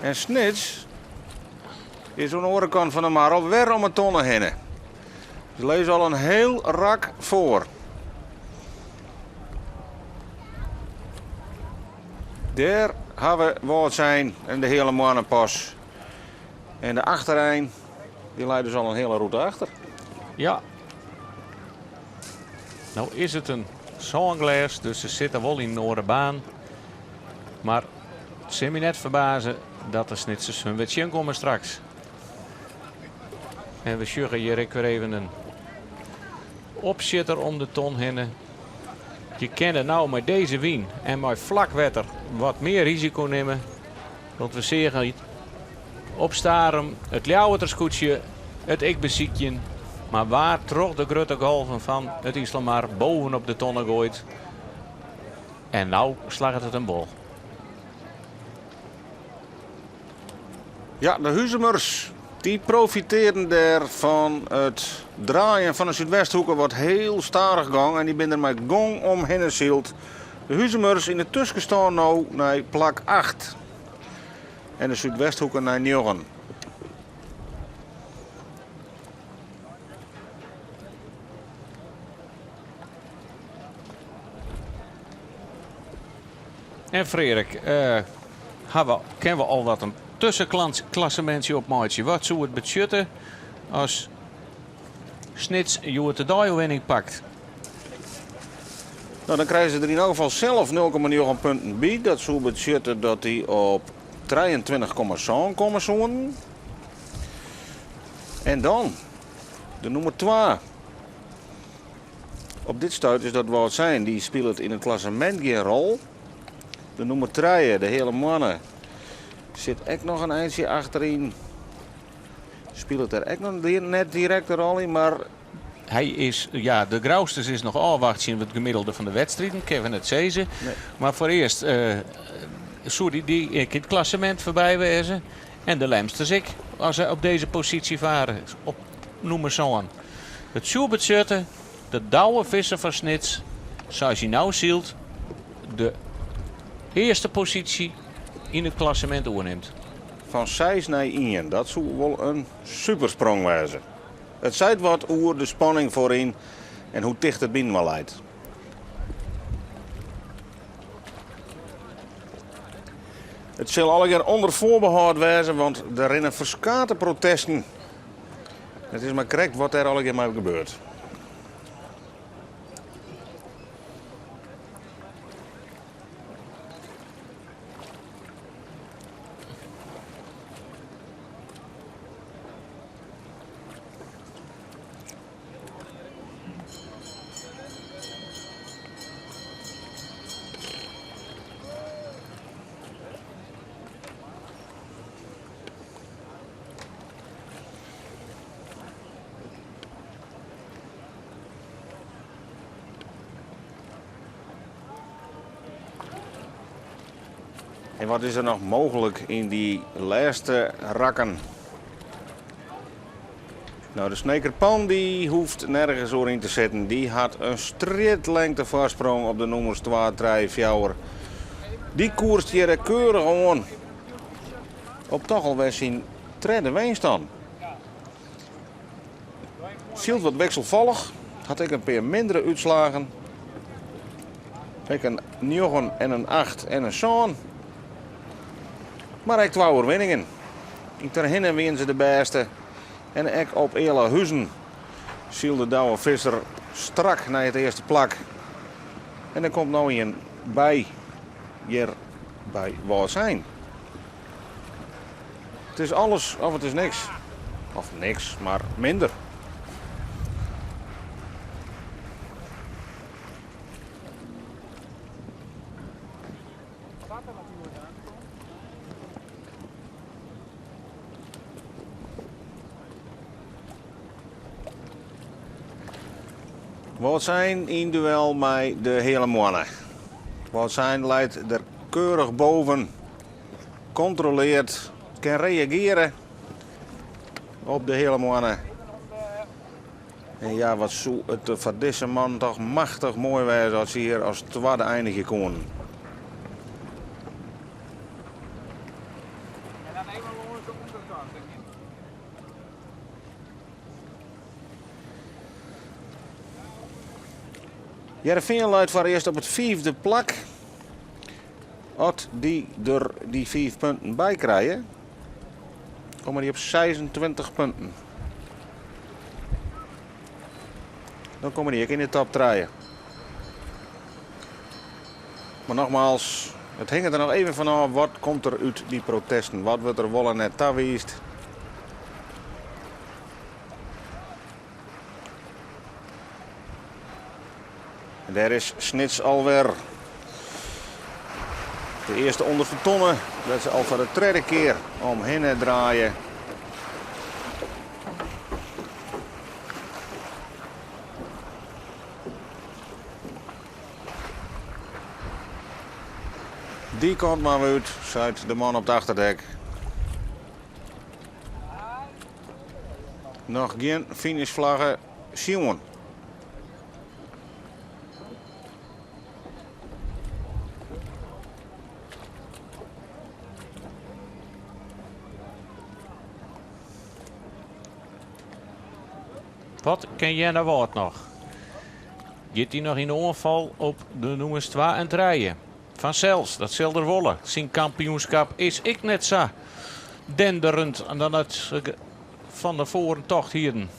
A: En Snits is oan de oare kant fan de mar al wer om 'e tonne hinne. Se lizze al in hiel rak foar. Dêr hawwe Wâldsein en de Heale Moanne pas. En de achterein dy leit dus al in hiele rûte achter.
B: Ja. No is it in sânglês, dus se sitte wol yn in oare baan. Mar it sil my net ferbaze dat de Snitsers hun wer tsjinkomme straks. En we sjogge hjir ek wer even in opsjitter om de ton hinne. Je kinne no mei dizze wyn en mei flak wetter wat mear risiko nimme. Want we seagen op Starum it Ljouwerter skûtsje it ek besykjen, mar waard troch de grutte golven fan it Iselmar bovenop de tonne goaid. En no slagget it him wol.
A: Ja, de Huzumers dy profitearden dêr fan it draaien fan de Súdwesthoeke wat hiel stadich gong en dy binne der mei gong omhinne syld. De Huzumers yn de tuskenstân no nei plak 8 en de Súdwesthoeke nei 9.
B: En Freark, hawwe, kinne we al wat in tuskenklassemintsje opmeitsje? Wat soe it betsjutte as Snits hjoed de deioerwinning pakt?
A: No, dan krije se der yn elk gefal sels 0,9 punten by. Dat soe betsjutte dat dy op 23,7 komme soenen. En dan de nûmer 2. Op dit stuit is dat Wâldsein. Dy spilet yn it klassemint gjin rol. De nûmer 3, de Heale Moanne, sit ek noch in eintsje achteryn. Spilet der ek noch net direkt in rol yn, mar
B: Hy is, ja, de Grousters is noch ôfwachtsjen it gemiddelde fan de wedstriden, kinne we net sizze.
A: Nee.
B: Mar foarearst soe dy dy ek it klassemint foarby wêze. En de Lemsters ek, as se op dizze posysje fare, op nûmer sân. It soe betsjutte dat Douwe Visser fan Snits, sa as hy no sylt, de earste posysje yn it klassemint oernimt.
A: Fan seis nei ien, dat soe wol in supersprong wêze. It seit wat oer de spanning foaryn en hoe ticht it byinoar leit. It sil allegear ûnder foarbehâld wêze, want der rinne ferskate protesten. It is mar krekt wat dêr allegear mei gebeurt. En wat is der noch mooglik yn dy lêste rakken? No, de Snekerpan dy hoecht nergens oer yn te sitten. Dy hat in strjitlengte foarsprong op de nûmers 2, 3, 4. Dy koerst hjir keurich oan op toch alwer syn tredde winst dan. Sylt wat wikselfallich, hat ek in pear mindere útslagen. Ek in 9 en in 8 en in 7. Mar ek twa oerwinningen. Yn Terherne wiene se de bêste. En ek op Ealahuzen sylde Douwe Visser strak nei it earste plak. En der komt no ien by hjir by Wâldsein. It is alles of it is niks. Of niks, mar minder. Wâldsein yn duel mei de Heale Moanne. Wâldsein leit der keurich boven, kontroleart, kin reageare op de Heale Moanne. En ja, wat soe it foar dizze mannen toch machtich moai wêze as se hjir as twadde einigje koenen.
C: En dan even lâns de ûnderkant.
A: Hearrenfean leit foarearst op it fiifde plak. As dy der dy fiif punten by krije, komme dy op 26 punten. Dan komme dy ek yn de top trije. Mar nogmaals, it hinget der noch even fan ôf wat komt der út dy protesten. Wat wurdt der wol en net tawiisd. En dêr is Snits alwer. De earste ûnderste tonne, dêr't se al foar de tredde kear omhinne draaie. Dy kant mar út, seit de man op it achterdek. Noch gjin finishflagge sjoen.
B: Wat kin Earnewâld noch? Giet hy noch yn de oanfal op de nûmers twa en trije? Fansels, dat sil er wolle. Syn kampioenskap is ek net sa denderend dan dat se fan tefoaren tocht hienen.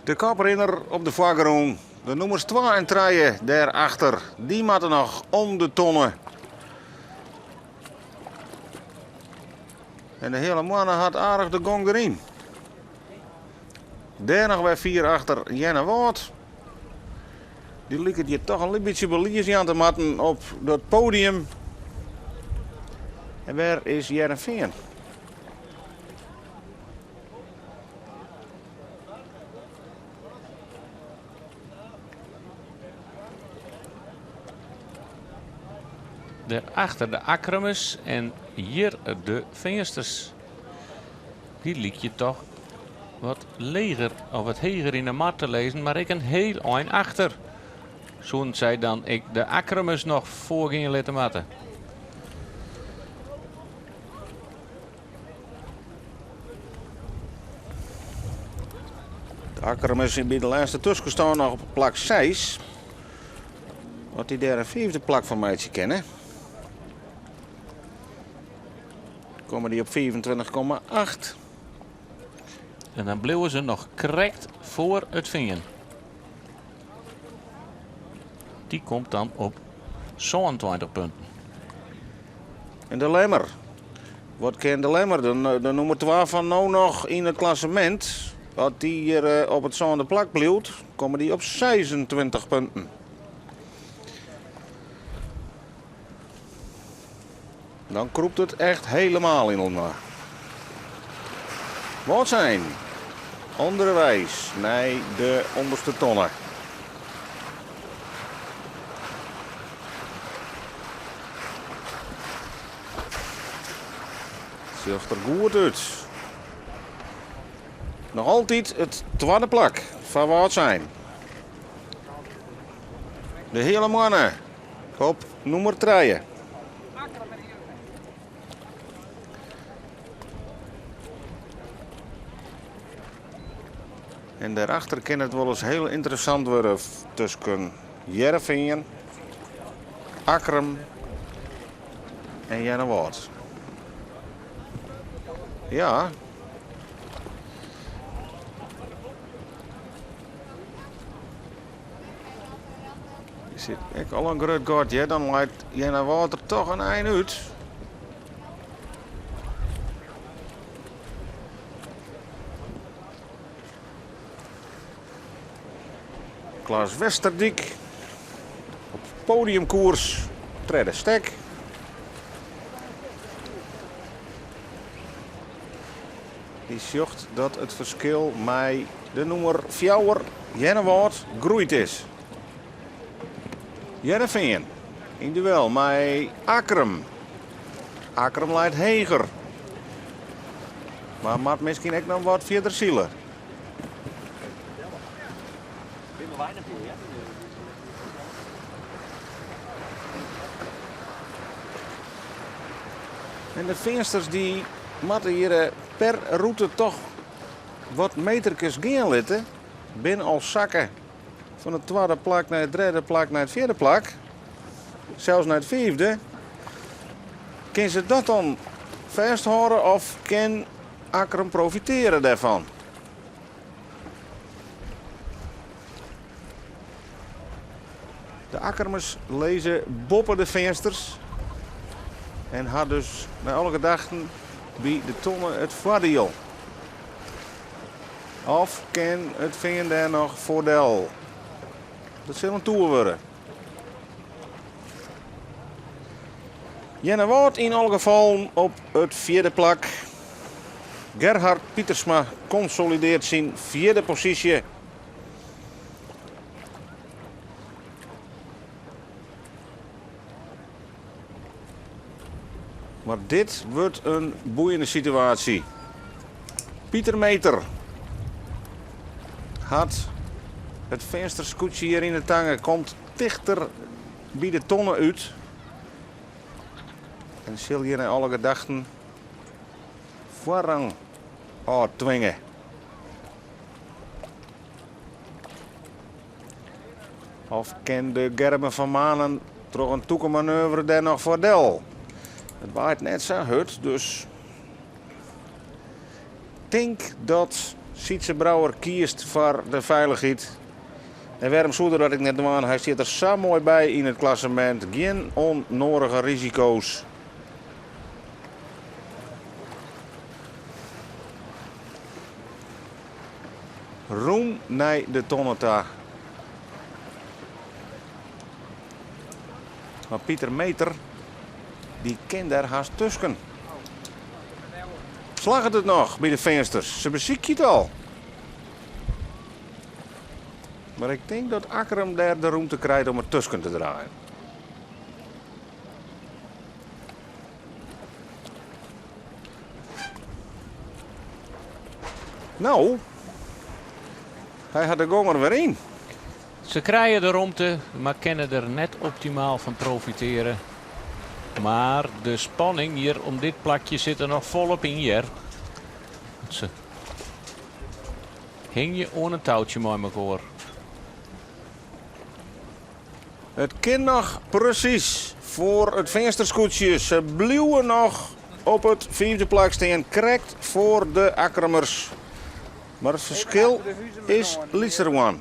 A: De koprinner op de foargrûn, de nûmers twa en trije dêrachter, dy moatte noch om de tonne. En de Heale Moanne hat aardich de gong deryn. Dêr noch wer fier achter Earnewâld. Dy liket hjir toch in bytsje belies jaan te moatten op dat podium. En wêr is Hearrenfean?
B: Dêrachter de Akkrumers en hjir de Feansters. Dy lykje toch wat leger of wat heger yn de mar te lizzen, mar ek in hiel ein achter. Soenen sy dan ek de Akkrumers noch foargean litte moatte?
A: De Akkrumers by de lêste tuskenstân noch op plak 6. Wat dy dêr in fiifde plak fan meitsje kinne. Komme dy op 25,8.
B: En dan bliuwe se noch krekt foar it Fean. Dy komt dan op 27 punten.
A: En de Lemmer. Wat kin de Lemmer? De nûmer 2 fan no noch yn it klassemint. As dy hjir eh, op it sânde plak bliuwt, komme dy op 26 punten. Dan krûpt it echt helemaal yn elkoar. Wâldsein ûnderweis nei de ûnderste tonne. Sjocht der goed út. Noch altyd it twadde plak foar Wâldsein. De Heale Moanne op nûmer trije. En dêrachter kin it wolris hiel ynteressant wurde tusken Hearrenfean, Akkrum en Earnewâld. Ja. Der sit ek al in grut gat hjir, dan leit Earnewâld der toch in ein út. Klaas Westerdyk op podiumkoers, tredde stek. Dy sjocht dat it ferskil mei de nûmer fjouwer Earnewâld groeid is. Hearrenfean yn duel mei Akkrum. Akkrum leit heger, mar moat miskien ek noch wat fierder sile. En de Feansters dy moatte hjir per rûte toch wat meterkes gean litte. Bin al sakke fan it twadde plak nei it tredde plak nei it fjirde plak. Sels nei it fiifde. Kin se dat dan fêsthâlde of kin Akkrum profiteare dêrfan? De Akkrumers lizze boppe de Feansters en ha dus nei alle gedachten by de tonne it foardiel. Of kin it Fean dêr noch foardel? Dat sil in toer wurde. Earnewâld yn alle gefallen op it fjirde plak. Gerhard Pietersma konsolideart syn fjirde posysje. Mar dit wurdt in boeiende situaasje. Pieter Meeter hat it Feanster skûtsje hjir yn de tange, komt tichter by de tonne út en sil hjir nei alle gedachten foarrang ôftwinge. Of kin de Gerben van Manen troch in tûke manoeuvre dêr noch foar del? It waait net sa hurd, dus tink dat Sytze Brouwer kiest foar de feilichheid. En wêrom soe er dat ek net dwaan? Hy stiet der sa moai by yn it klassemint. Gjin ûnnoarige risiko's. Rûn nei de tonne ta. Mar Pieter Meeter, dy kin dêr hast tusken. Slagget it noch by de Feansters? Se besykje it al. Mar ik tink dat Akkrum dêr de rûmte krijt om der tusken te draaien. No, hy hat de gong der wer yn.
B: Se krije de romte, mar kinne der net optimaal fan profiteare. Mar de spanning hjir om dit plakje sit der noch folop yn hear. Se hingje oan in toutsje mei mekoar.
A: It kin noch presys foar it Feanster skûtsje. Se bliuwe noch op it fiifde plak stean, krekt foar de Akkrumers. Mar it ferskil is lytser woarn.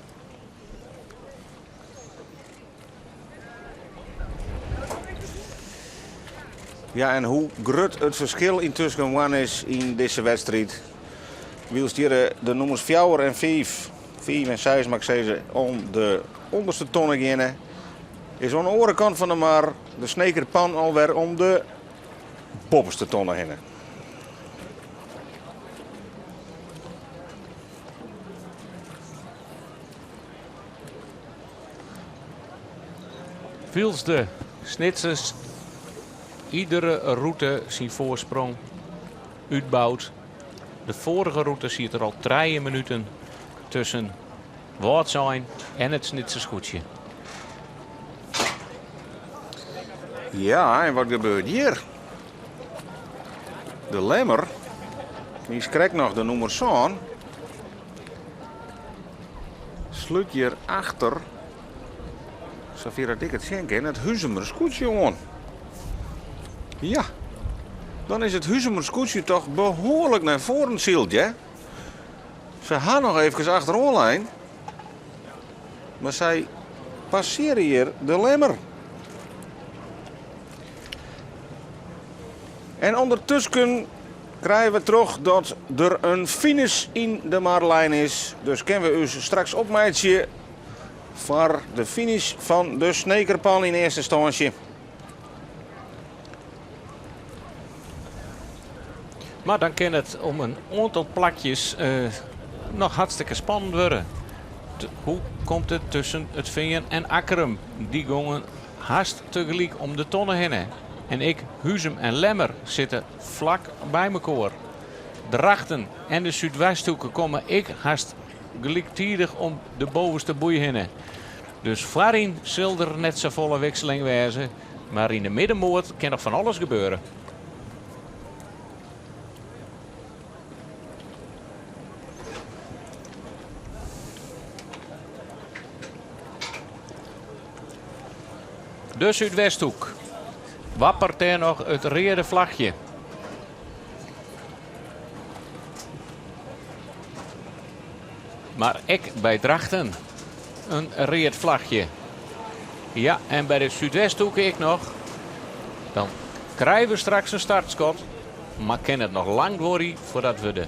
A: Ja, en hoe grut it ferskil yntusken woarn is yn dizze wedstriid. Wylst hjir de nûmers fjouwer en fiif, fiif en seis moat ik sizze, om de ûnderste tonne geane, is oan de oare kant fan de mar de Sneker Pan alwer om de boppeste tonne hinne.
B: Wylst de Snitsers iedere rûte syn foarsprong útboud. De foarige rûte siet der al trije minuten tusken Wâldsein en it Snitser skûtsje.
A: Ja, en wat gebeurt hjir? De Lemmer, dy is krekt noch de nûmer sân, slút hjir achter, safier dat ik it sjen kin, it Huzumer skûtsje oan. Ja, dan is it Huzumer skûtsje toch behoarlik nei foaren syld, hè? Se ha noch eefkes achteroan lein, mar sy passearje hjir de Lemmer. En ûndertusken krije we troch dat der in finish yn de mar lein is. Dus kinne we ús straks opmeitsje. Foar de finish fan de Snekerpan yn earste ynstânsje.
B: Mar dan kin it om in oantal plakjes noch hartstikke spannend wurde. Hoe komt it tusken It Fean en Akkrum? Dy gongen hast tegelyk om de tonne hinne. En ek Huzum en Lemmer sitte flak by mekoar. Drachten en de Súdwesthoeke komme ek hast gelyktidich om de bovenste boei hinne. Dus foaryn sil der net safolle wikseling wêze, mar yn de middenmoat kin noch fan alles gebeure. De Súdwesthoek wappert dêr noch it reade flachje. Mar ek by Drachten in read flachje. Ja, en by de Súdwesthoeke ek noch. Dan krije we straks in startskot. Mar kin it noch lang duorje foardat we de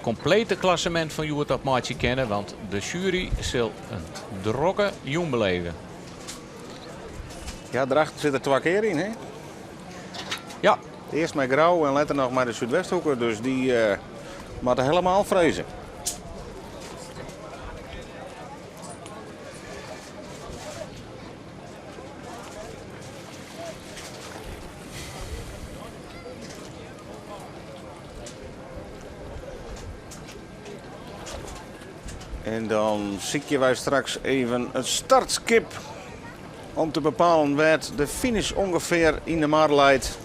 B: komplete klassemint fan hjoed opmeitsje kinne, want de sjuery sil in drokke jûn beleve.
A: Ja, Drachten sit der twa kear yn, hè?
B: Ja.
A: Earst mei Grou en letter noch mei de Súdwesthoeke, dus dy moatte helemaal freze. En dan sykje wy straks even it startskip om te bepalen wêr't de finish ûngefear yn de mar leit.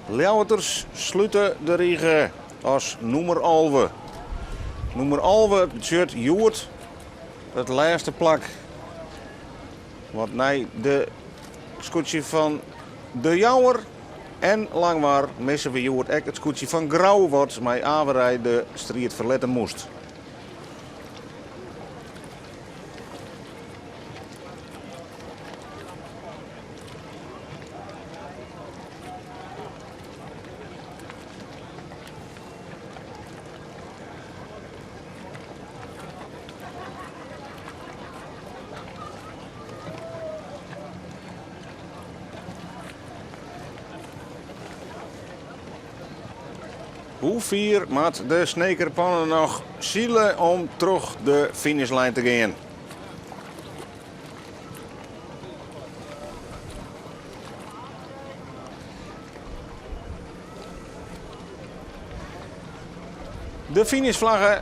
A: Ljouwerters slute de rige as nûmer 11. Nûmer 11 betsjut hjoed it lêste plak. Want nei de skûtsje fan De Jouwer en Langwar misse we hjoed ek it skûtsje fan Grou wat mei averij de striid ferlitte moast. Hoe fier moat de Snekerpanne noch sile om troch de finishlijn te gean? De finishflagge,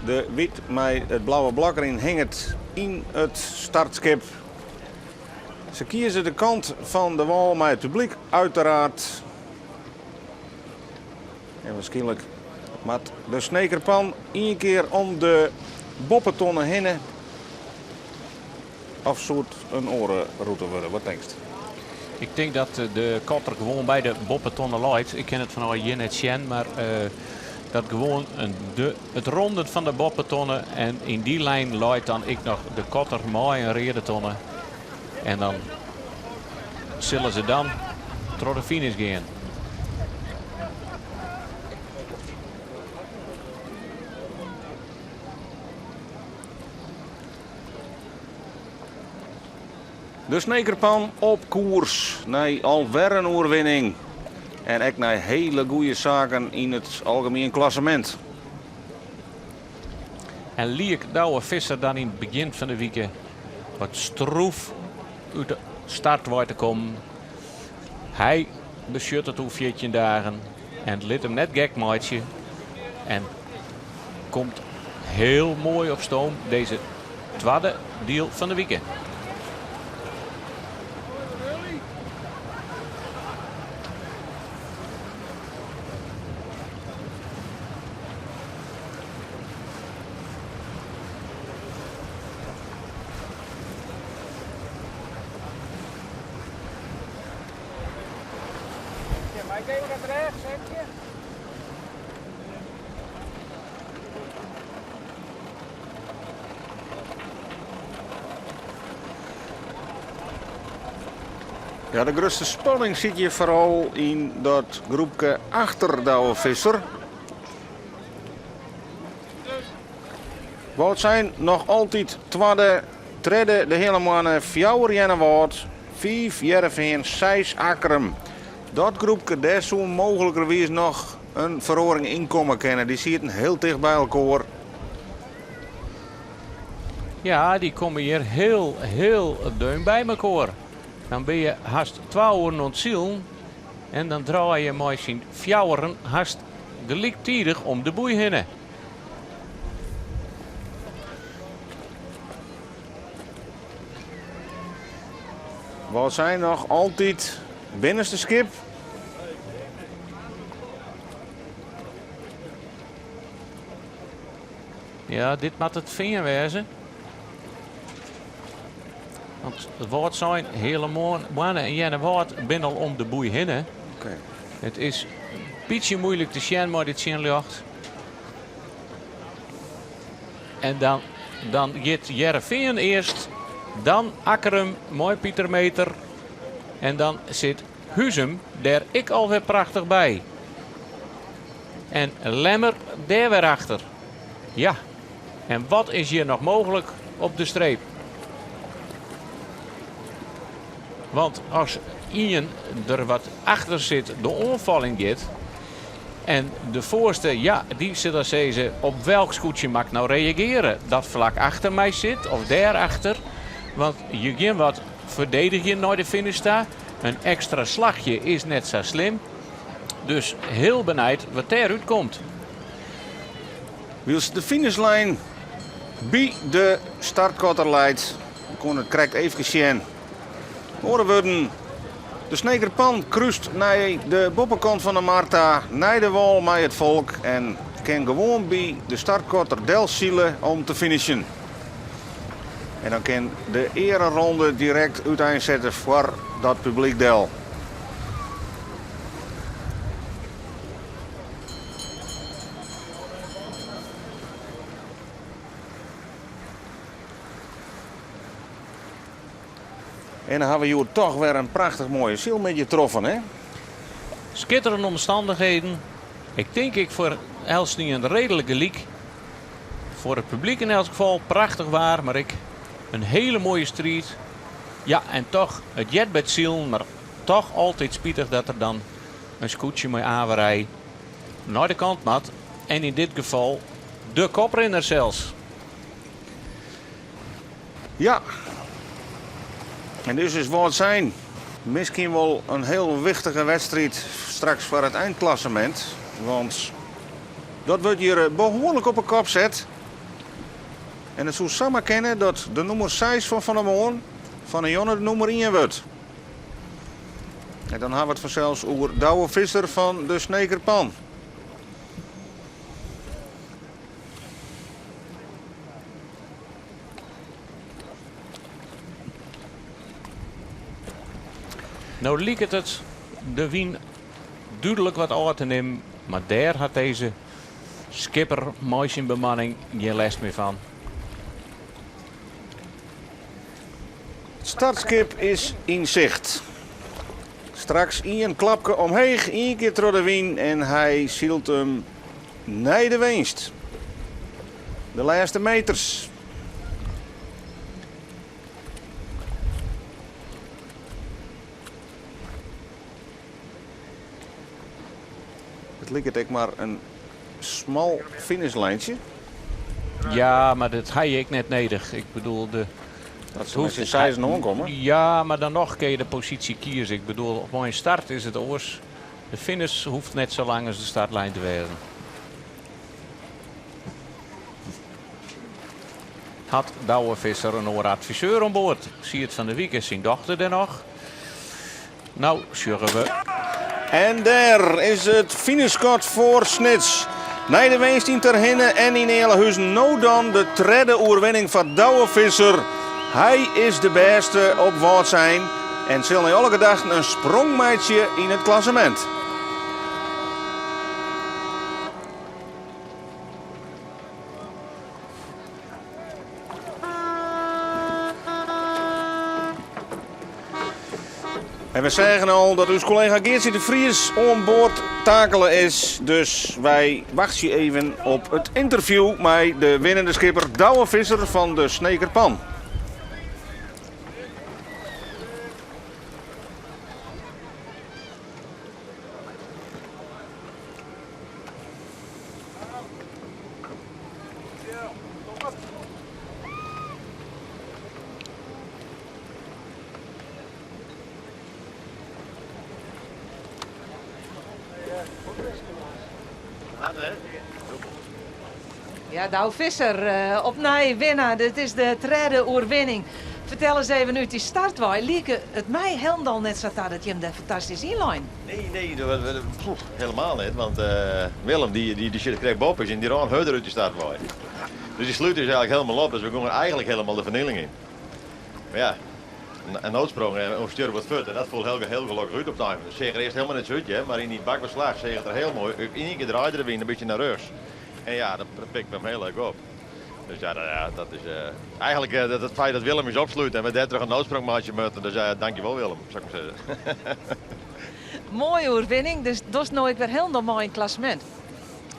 A: de wyt mei it blauwe blok deryn, hinget yn it startskip. Se kieze de kant fan de wâl mei it publyk, uiteraard. En waarskynlik moat de Snekerpan ien kear om de boppetonne hinne. Of soe it in oare rûte wurde? Wat tinkst?
B: Ik tink dat de kotter gewoan by de boppetonne leit. Ik kin it fanôf hjir net sjen, mar dat gewoan de, it ronden fan de boppetonne en yn dy lijn leit dan ek noch de kotter mei in reade tonne. En dan sille se dan troch de finish gean.
A: De Snekerpan op koers nei alwer in oerwinning. En ek nei hele goede saken yn it algemien klassemint.
B: En liek Douwe Visser dan yn it begjin fan de wike wat stroef út de start wei te kommen. Hy besjut it oer 14 dagen en lit him net gek meitsje. En komt heel moai op stoom dizze twadde diel fan de wike.
C: Ja, mag ik even dat rechts, zeg je?
A: Ja, de grutste spanning sit hjir foaral yn dat groepke achter Douwe Visser. Wâldsein noch altyd twadde, tredde de Heale Moanne, fjouwer Earnewâld, fiif Hearrenfean, seis Akkrum. Dat groepke, dêr soe mooglikerwiis noch in feroaring yn komme kinne. Dy sieten hiel ticht by elkoar.
B: Ja, dy komme hjir hiel, hiel deun by mekoar. Dan bin je hast twa oeren oan it silen en dan draaie je mei syn fjouweren hast gelyktidich om de boei hinne.
A: Wâldsein noch altyd binnenste skip.
B: Ja, dit moat it fean wêze. Want it Wâldsein, Heale Moanne en Earnewâld binne al om de boei hinne.
A: Oké.
B: It is in bytsje muoilik te sjen mei dit tsjinljocht. En dan, dan giet Hearrenfean earst, dan Akkrum mei Pieter Meeter. En dan sit Huzum dêr ek alwer prachtich by. En Lemmer dêr wer achter. Ja, en wat is hjir noch mooglik op de streep? Want as ien der wat achter sit de oanfalling giet en de foarste, ja, dy sil dan sizze op welk skûtsje moat ik no reageare? Dat flak achter my sit of dêr achter? Want je gean wat ferdedigjen nei de finish ta. In ekstra slachje is net sa slim. Dus hiel benijd wat dêrút komt.
A: Wylst de finishlijn by de startkotter leit, we koene it krekt eefkes sjen. Oare wurden, de Snekerpan krúst nei de boppekant fan de mar ta, nei de wâl mei it folk en kin gewoan by de startkotter delsile om te finishen. En dan kin de eareronde direkt úteinsette foar dat publyk del. En dan hawwe we hjoed toch wer in prachtich moaie sylmiddei troffen, hè?
B: Skitterende omstandigheden. Ik tink ek foar eltsenien reedlik gelyk. Foar it publyk yn elts gefal prachtich waar, mar ek in hiele moaie striid. Ja, en toch, it heart by it silen, mar toch altyd spitich dat der dan in skûtsje mei averij nei de kant moat. En yn dit gefal de koprinner sels.
A: Ja, en dus is Wâldsein miskien wol in hiel wichtige wedstriid straks foar it einklassemint. Want dat wurdt hjir behoarlik op 'e kop set. En it soe samar kinne dat de nûmer seis fan fan 'e moarn fan 'e jûn de nûmer ien wurdt. En dan hawwe we it fansels oer Douwe Visser fan de Snekerpan.
B: No liket it de wyn dúdlik wat ôf te nimmen, mar dêr hat dizze skipper mei syn bemanning gjin lêst mear fan.
A: It startskip is yn sicht. Straks ien klapke omheech, ien kear troch de wyn en hy sylt him nei de winst. De lêste meters. It liket ek mar in smal finishlijntsje.
B: Ja, mar dat ha je ek net nedich. Ik bedoel, de,
A: Dat se mei syn seizen oankomme.
B: Ja, mar dan noch kin je de posysje kieze. Ik bedoel, op in start is it oars. De finish hoecht net sa lang as de startlijn te wêzen. Hat Douwe Visser in oare adviseur oan board? Siet fan de wike syn dochter dêr noch? No sjogge we.
A: En dêr is it finishskot foar Snits. Nei de winst yn Terherne en yn Ealahuzen no dan de tredde oerwinning foar Douwe Visser. Hy is de bêste op Wâldsein en sil nei alle gedachten in sprong meitsje yn it klassemint. En we seagen al dat ús kollega Geartsje de Vries oan board takele is. Dus wy wachtsje even op it ynterview mei de winnende skipper Douwe Visser fan de Sneker Pan.
D: Ja, Douwe Visser, eh, opnij winner. Dit is de tredde oerwinning. Fertel ris even út dy start wei, like it my hielendal net sa ta dat jim dêr fantastysk yn leinen.
E: Nee, nee, helemaal net. Want eh, Willem dy, dy, dy sit krekt boppe en dy rûn hurder út de start wei. Dus dy slút ús eigenlijk helemaal op. Dus we gongen eigenlijk helemaal de fernieling yn. Mar ja, in noodsprong en oer stjur wat fuort. En dat foel heel, heel gelokkich út op it ein. It seach der earst helemaal net sa út, hear, mar yn dy bakbeslach seach it der heel moai út. Yn ien kear draaide de wyn in bytsje nei rjochts. En ja, dat, dat pikte him heel leuk op. Dus ja, dat, ja, dat is eh, eigenlijk eh, dat, het feit dat Willem ús opslút en we dêrtroch in noodsprong meitsje moatte. Dus uh, dankjewol Willem, soe ik mar sizze.
D: Moaie oerwinning, dus dochst no ek wer hielendal mei yn it klassemint.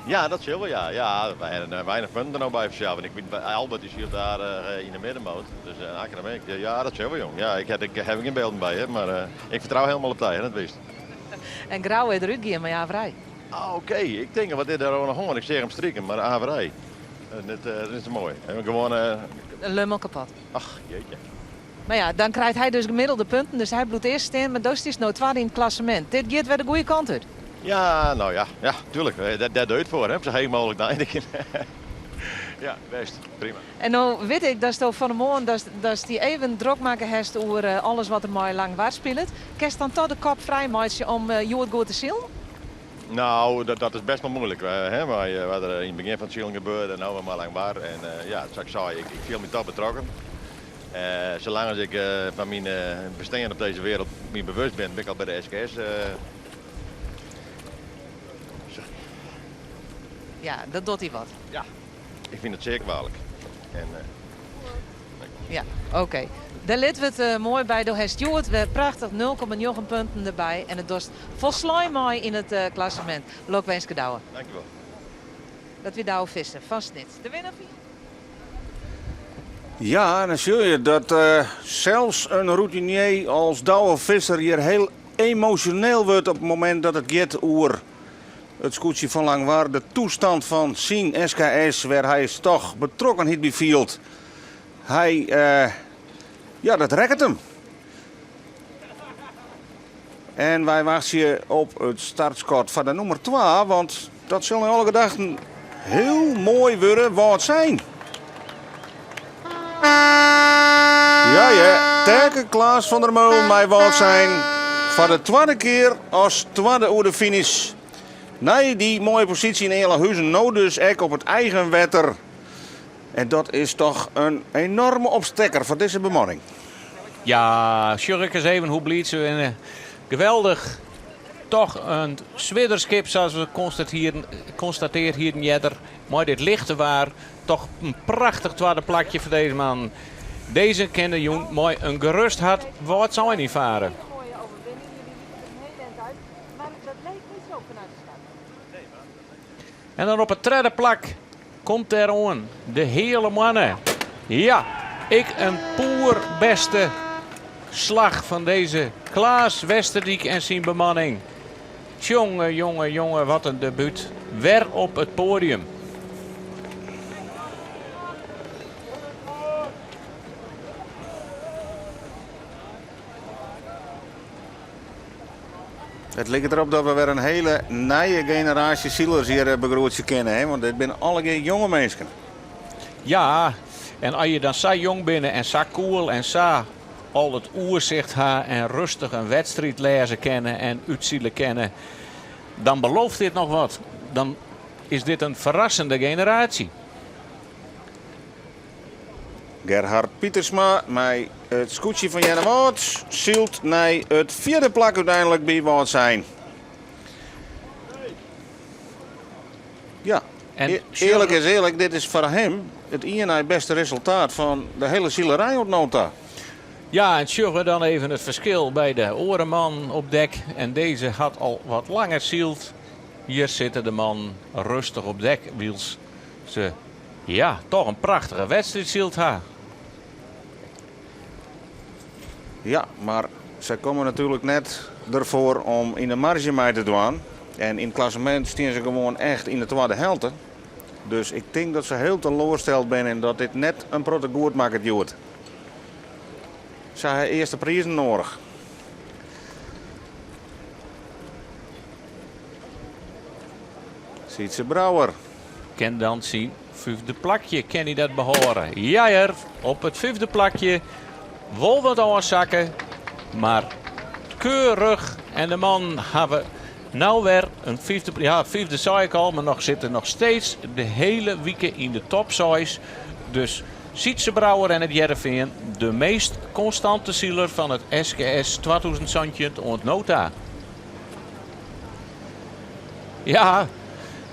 E: Ja, dat sil wol, ja. Ja, wy hawwe weinich punten der no by fansels. Want ik wit, Albert dy sylt dêr yn de middenmoot. Dus Akkrum ek. Ja, dat sil wol, jong. Ja, ik haw gjin bylden by, hè, mar ik fertrou hielendal op dy, hè, dat witst.
D: En Grou is derút gien mei averij.
E: Ah, oké. Ik tink, wat is der oan de hân? Ik seach him striken, mar averij. Dat is moai. Gewoan.
D: In lummel kapot.
E: Ach, jeetje.
D: Mar ja, dan krijt hy dus gemiddelde punten, dus hy bliuwt earst stean, mar do stiest no twadde yn it klassemint. Dit giet wer de goede kant út.
E: Ja, no ja, ja, tuerlik. Dêr dogge je it foar, hè, om sa heech mooglik te einigjen. Ja, bêst. Prima.
D: En no wit ik datsto fan 'e moarn datst dy even drok makke hast oer alles wat der mei Langwar spilet. Kinst dan toch de kop frij meitsje om hjoed goed te silen?
E: No, dat is best wol muoilik. Hè, mei wat der yn it begjin fan it silen gebeurde en no wer mei Langwar. En ja, sa't ik sei, ik fiel my toch betrokken. Salang as ik fan myn bestean op dizze wereld my bewust bin, bin ik al by de SKS.
D: Ja, dat docht dy wat.
E: Ja, ik fyn it sear kwalik. En,
D: Ja, oké. Dêr litte we it moai by. Do hast hjoed wer prachtich 0,9 punten derby en it dochst folslein mei yn it klassemint. Lokwinske Douwe.
E: Dankjewol.
D: Dat wie Douwe Visser fan Snits. De winner fan.
A: Ja, en dan sjoch je dat sels in routinier als Douwe Visser hjir heel emosjoneel wurdt op it momint dat it giet oer it skûtsje fan Langwar, de toestand fan syn SKS, wêr hy toch betrokkenheid by fielt. Hy, ja, dat rekket him. En wy wachtsje op it startskot foar de nûmer 2, want dat sil nei alle gedachten hiel moai wurde Wâldsein. Ja, ja, Taeke Klaas van der Meulen mei Wâldsein foar de twadde kear as twadde oer de finish. Nei dy moaie posysje yn Ealahuzen, no dus ek op it eigen wetter. En dat is toch in enorme opstekker foar dizze bemanning.
B: Ja, sjoch ik ris even hoe bliid se binne. Geweldich. Toch in swierder skip, sa't we konstateard hienen earder. Mei dit lichte waar toch in prachtich twadde plakje foar dizze man. Dizze kinne jûn mei in gerust hart Wâldsein ynfare. En dan op it tredde plak komt dêr oan de Heale Moanne. Ja, ek in poerbêste slach fan dizze Klaas Westerdyk en syn bemanning. Tjonge, jonge, jonge, wat in debút. Wer op it poadium.
A: It liket derop dat we wer in hiele nije generaasje silers hjir begroetsje kinne, hè? Want dit binne allegear jonge minsken.
B: Ja, en as je dan sa jong binne en sa cool en sa al it oersicht ha en rêstich in wedstriid lêze kinne en útsile kinne, dan belooft dit noch wat. Dan is dit in ferrassende generaasje.
A: Gerhard Pietersma mei it skûtsje fan Earnewâld sylt nei it fjirde plak úteinlik by Wâldsein. Ja,
B: En
A: earlik is earlik, dit is foar him it ien nei bêste resultaat fan de hiele silerij oant no ta.
B: Ja, en sjogge we dan even it ferskil by de oare man op dek. En dizze hat al wat langer syld. Hjir sitte de mannen rêstich op dek, wylst se ja, toch in prachtige wedstriid syld ha.
A: Ja, mar sy komme natuerlik net derfoar om yn de marge mei te dwaan. En yn it klassemint stean se gewoan echt yn de twadde helte. Dus ik tink dat se hiel teloarsteld binne en dat dit net in protte goed makket hjoed. Se ha earste prizen noadich. Sytze Brouwer.
B: Kin dan syn fyfde plakje, kin hy dat behâlde? Ja hear, op it fyfde plakje. Wol wat ôfsakke, mar keurich. En de mannen hawwe no wer in fyfde, ja, fyfde sei ik al, mar noch sitte noch steeds de hiele wike yn de top seis. Dus Sytze Brouwer en It Hearrenfean, de meast konstante siler fan it SKS 2017 oant no ta. Ja,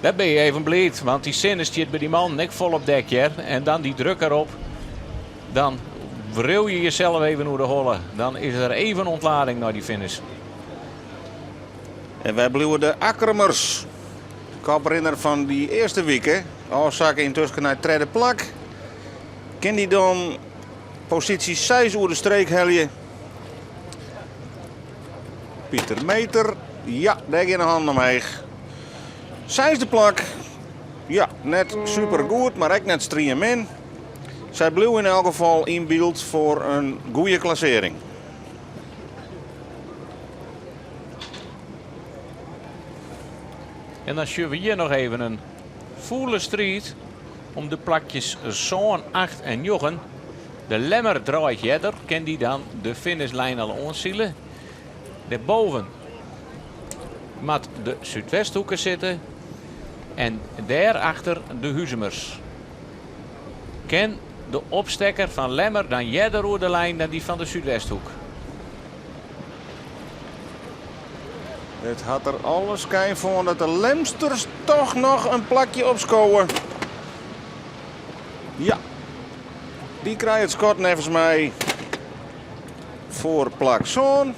B: dêr bin je even bliid, want dy sinne stiet by dy mannen ek fol op dek hear. En dan dy druk erop, dan wriuw je jesels even oer de holle. Dan is der even ûntlading nei dy finish.
A: En wy bliuwe de Akkermers. De koprinner fan dy earste wike, ôfsakke yntusken nei it tredde plak. Kin dy dan posysje seis oer de streek helje? Pieter Meeter, ja, dêr gean de hannen omheech. Seisde plak, ja, net supergoed, mar ek net striemin. Sy bliuwe yn elk gefal yn byld foar in goede klassearring.
B: En dan sjogge we hjir noch even in fûle striid om de plakjes sân, acht en njoggen. De Lemmer draait earder, kin dy dan de finishlijn al oansile? Dêrboven moat de Súdwesthoeke sitte en dêrachter de Huzumers. Kin de opstekker fan Lemmer dan earder oer de lijn dan dy fan de Súdwesthoek?
A: It hat der alle skyn fan dat de Lemsters toch noch in plakje opskowe. Ja, dy krije it skot neffens my foar plak sân.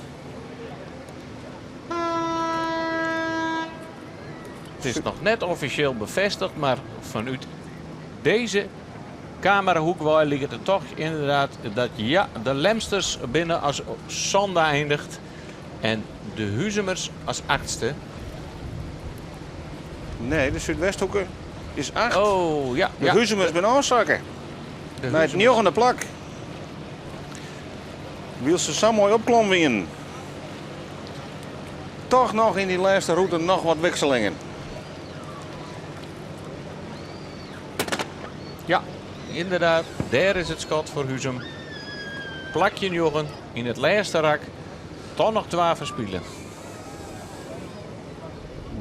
B: It is noch net offisjeel befêstige, mar fanút dizze kamerahoek wei liket it toch ynderdaad dat ja, de Lemsters binne as sânde eindiget en de Huzumers as achtste.
A: Nee, de Súdwesthoeke is acht.
B: Oh, ja,
A: De
B: ja.
A: Huzumers binne ôfsakke.
B: De
A: Nei it
B: Huzumers.
A: njoggende plak. Wylst se sa moai opklommen wienen. Toch noch yn dy lêste rûte noch wat wikselingen.
B: Ja, ynderdaad, dêr is it skot foar Huzum. Plakje njoggen yn it lêste rak, toch noch twa ferspile.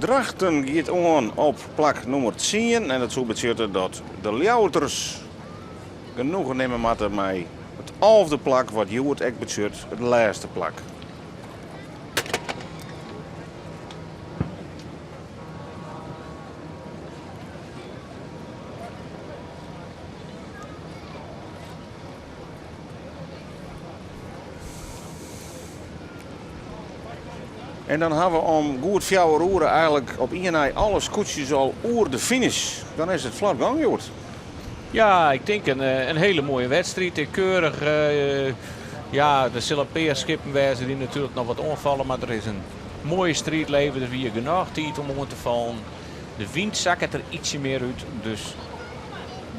A: Drachten giet oan op plak nûmer tsien en dat soe betsjutte dat de Ljouwerters genoegen nimme moatte mei it alfde plak, wat hjoed ek betsjut it lêste plak. En dan ha we om goed fjouwer oere eigenlik op ien nei alle skûtsjes al oer de finish. Dan is it flot gong hjoed.
B: Ja, ik tink in hiele moaie wedstriid. Keurich, ja, der sille in pear skippen wêze dy't natuerlik noch wat oanfalle, mar der is in moaie striid levere. Der wie genôch tiid om oan te fallen. De wyn sakket der ytsje mear út, dus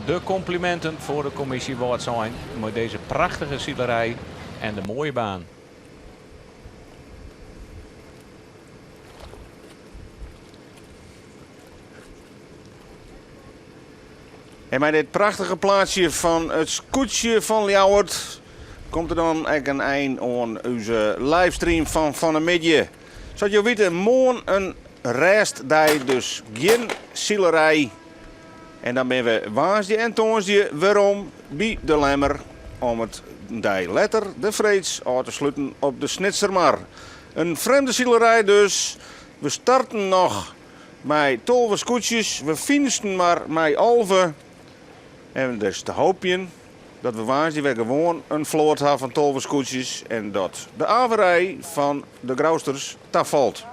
B: de kompliminten foar de kommisje Wâldsein mei dizze prachtige silerij en de moaie baan.
A: En mei dit prachtige plaatsje fan it skûtsje fan Ljouwert komt der dan ek in ein oan ús livestream fan fan 'e middei. Sa't jo witte, moarn in rêstdei, dus gjin silerij. En dan binne we woansdei en tongersdei werom by de Lemmer om it in dei letter de freeds ôf te sluten op de Snitsermar. In frjemde silerij dus. We starten noch mei 12 skûtsjes, we finishten mar mei 11. En dus te hoopjen. dat we woansdei wer gewoan in float ha fan 12 skûtsjes en dat de averij fan de Grousters tafalt.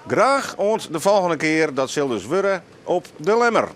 A: Graach oant de folgjende kear, dat sil dus wurde op De Lemmer.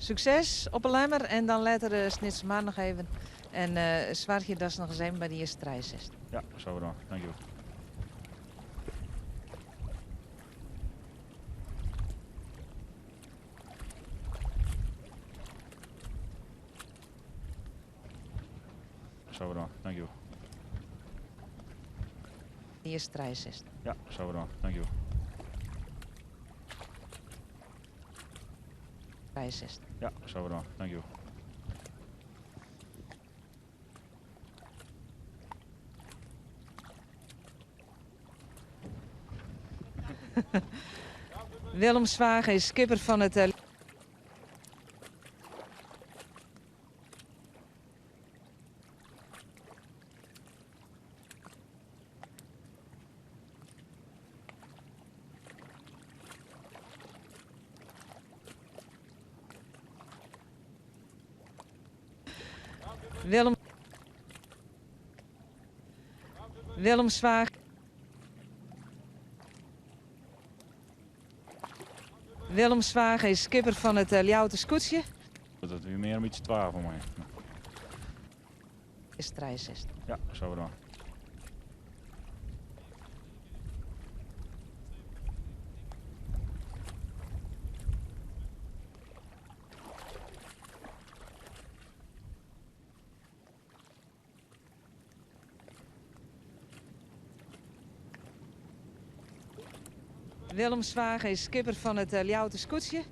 D: Sukses op 'e Lemmer en dan letter uh, Snitsmar noch even. En uh, soargje datst noch ris even by de earste trije sitst.
F: Ja, zo dan. Dank je. Zo dan. Dank je.
D: De earste trije sitst.
F: Ja, zo dan. Dank je.
D: Trije sitst.
F: Ja, zo dan. Dank je.
D: Willem Zwaag is skipper fan it eh, Willem Willem Zwaag Willem Zwaag is skipper fan it Ljouwerter skûtsje.
F: Dat wie mear in bytsje twa foar my.
D: Is 63.
F: Ja, zo dan.
D: Willem Zwaag is skipper fan it Ljouwerter skûtsje.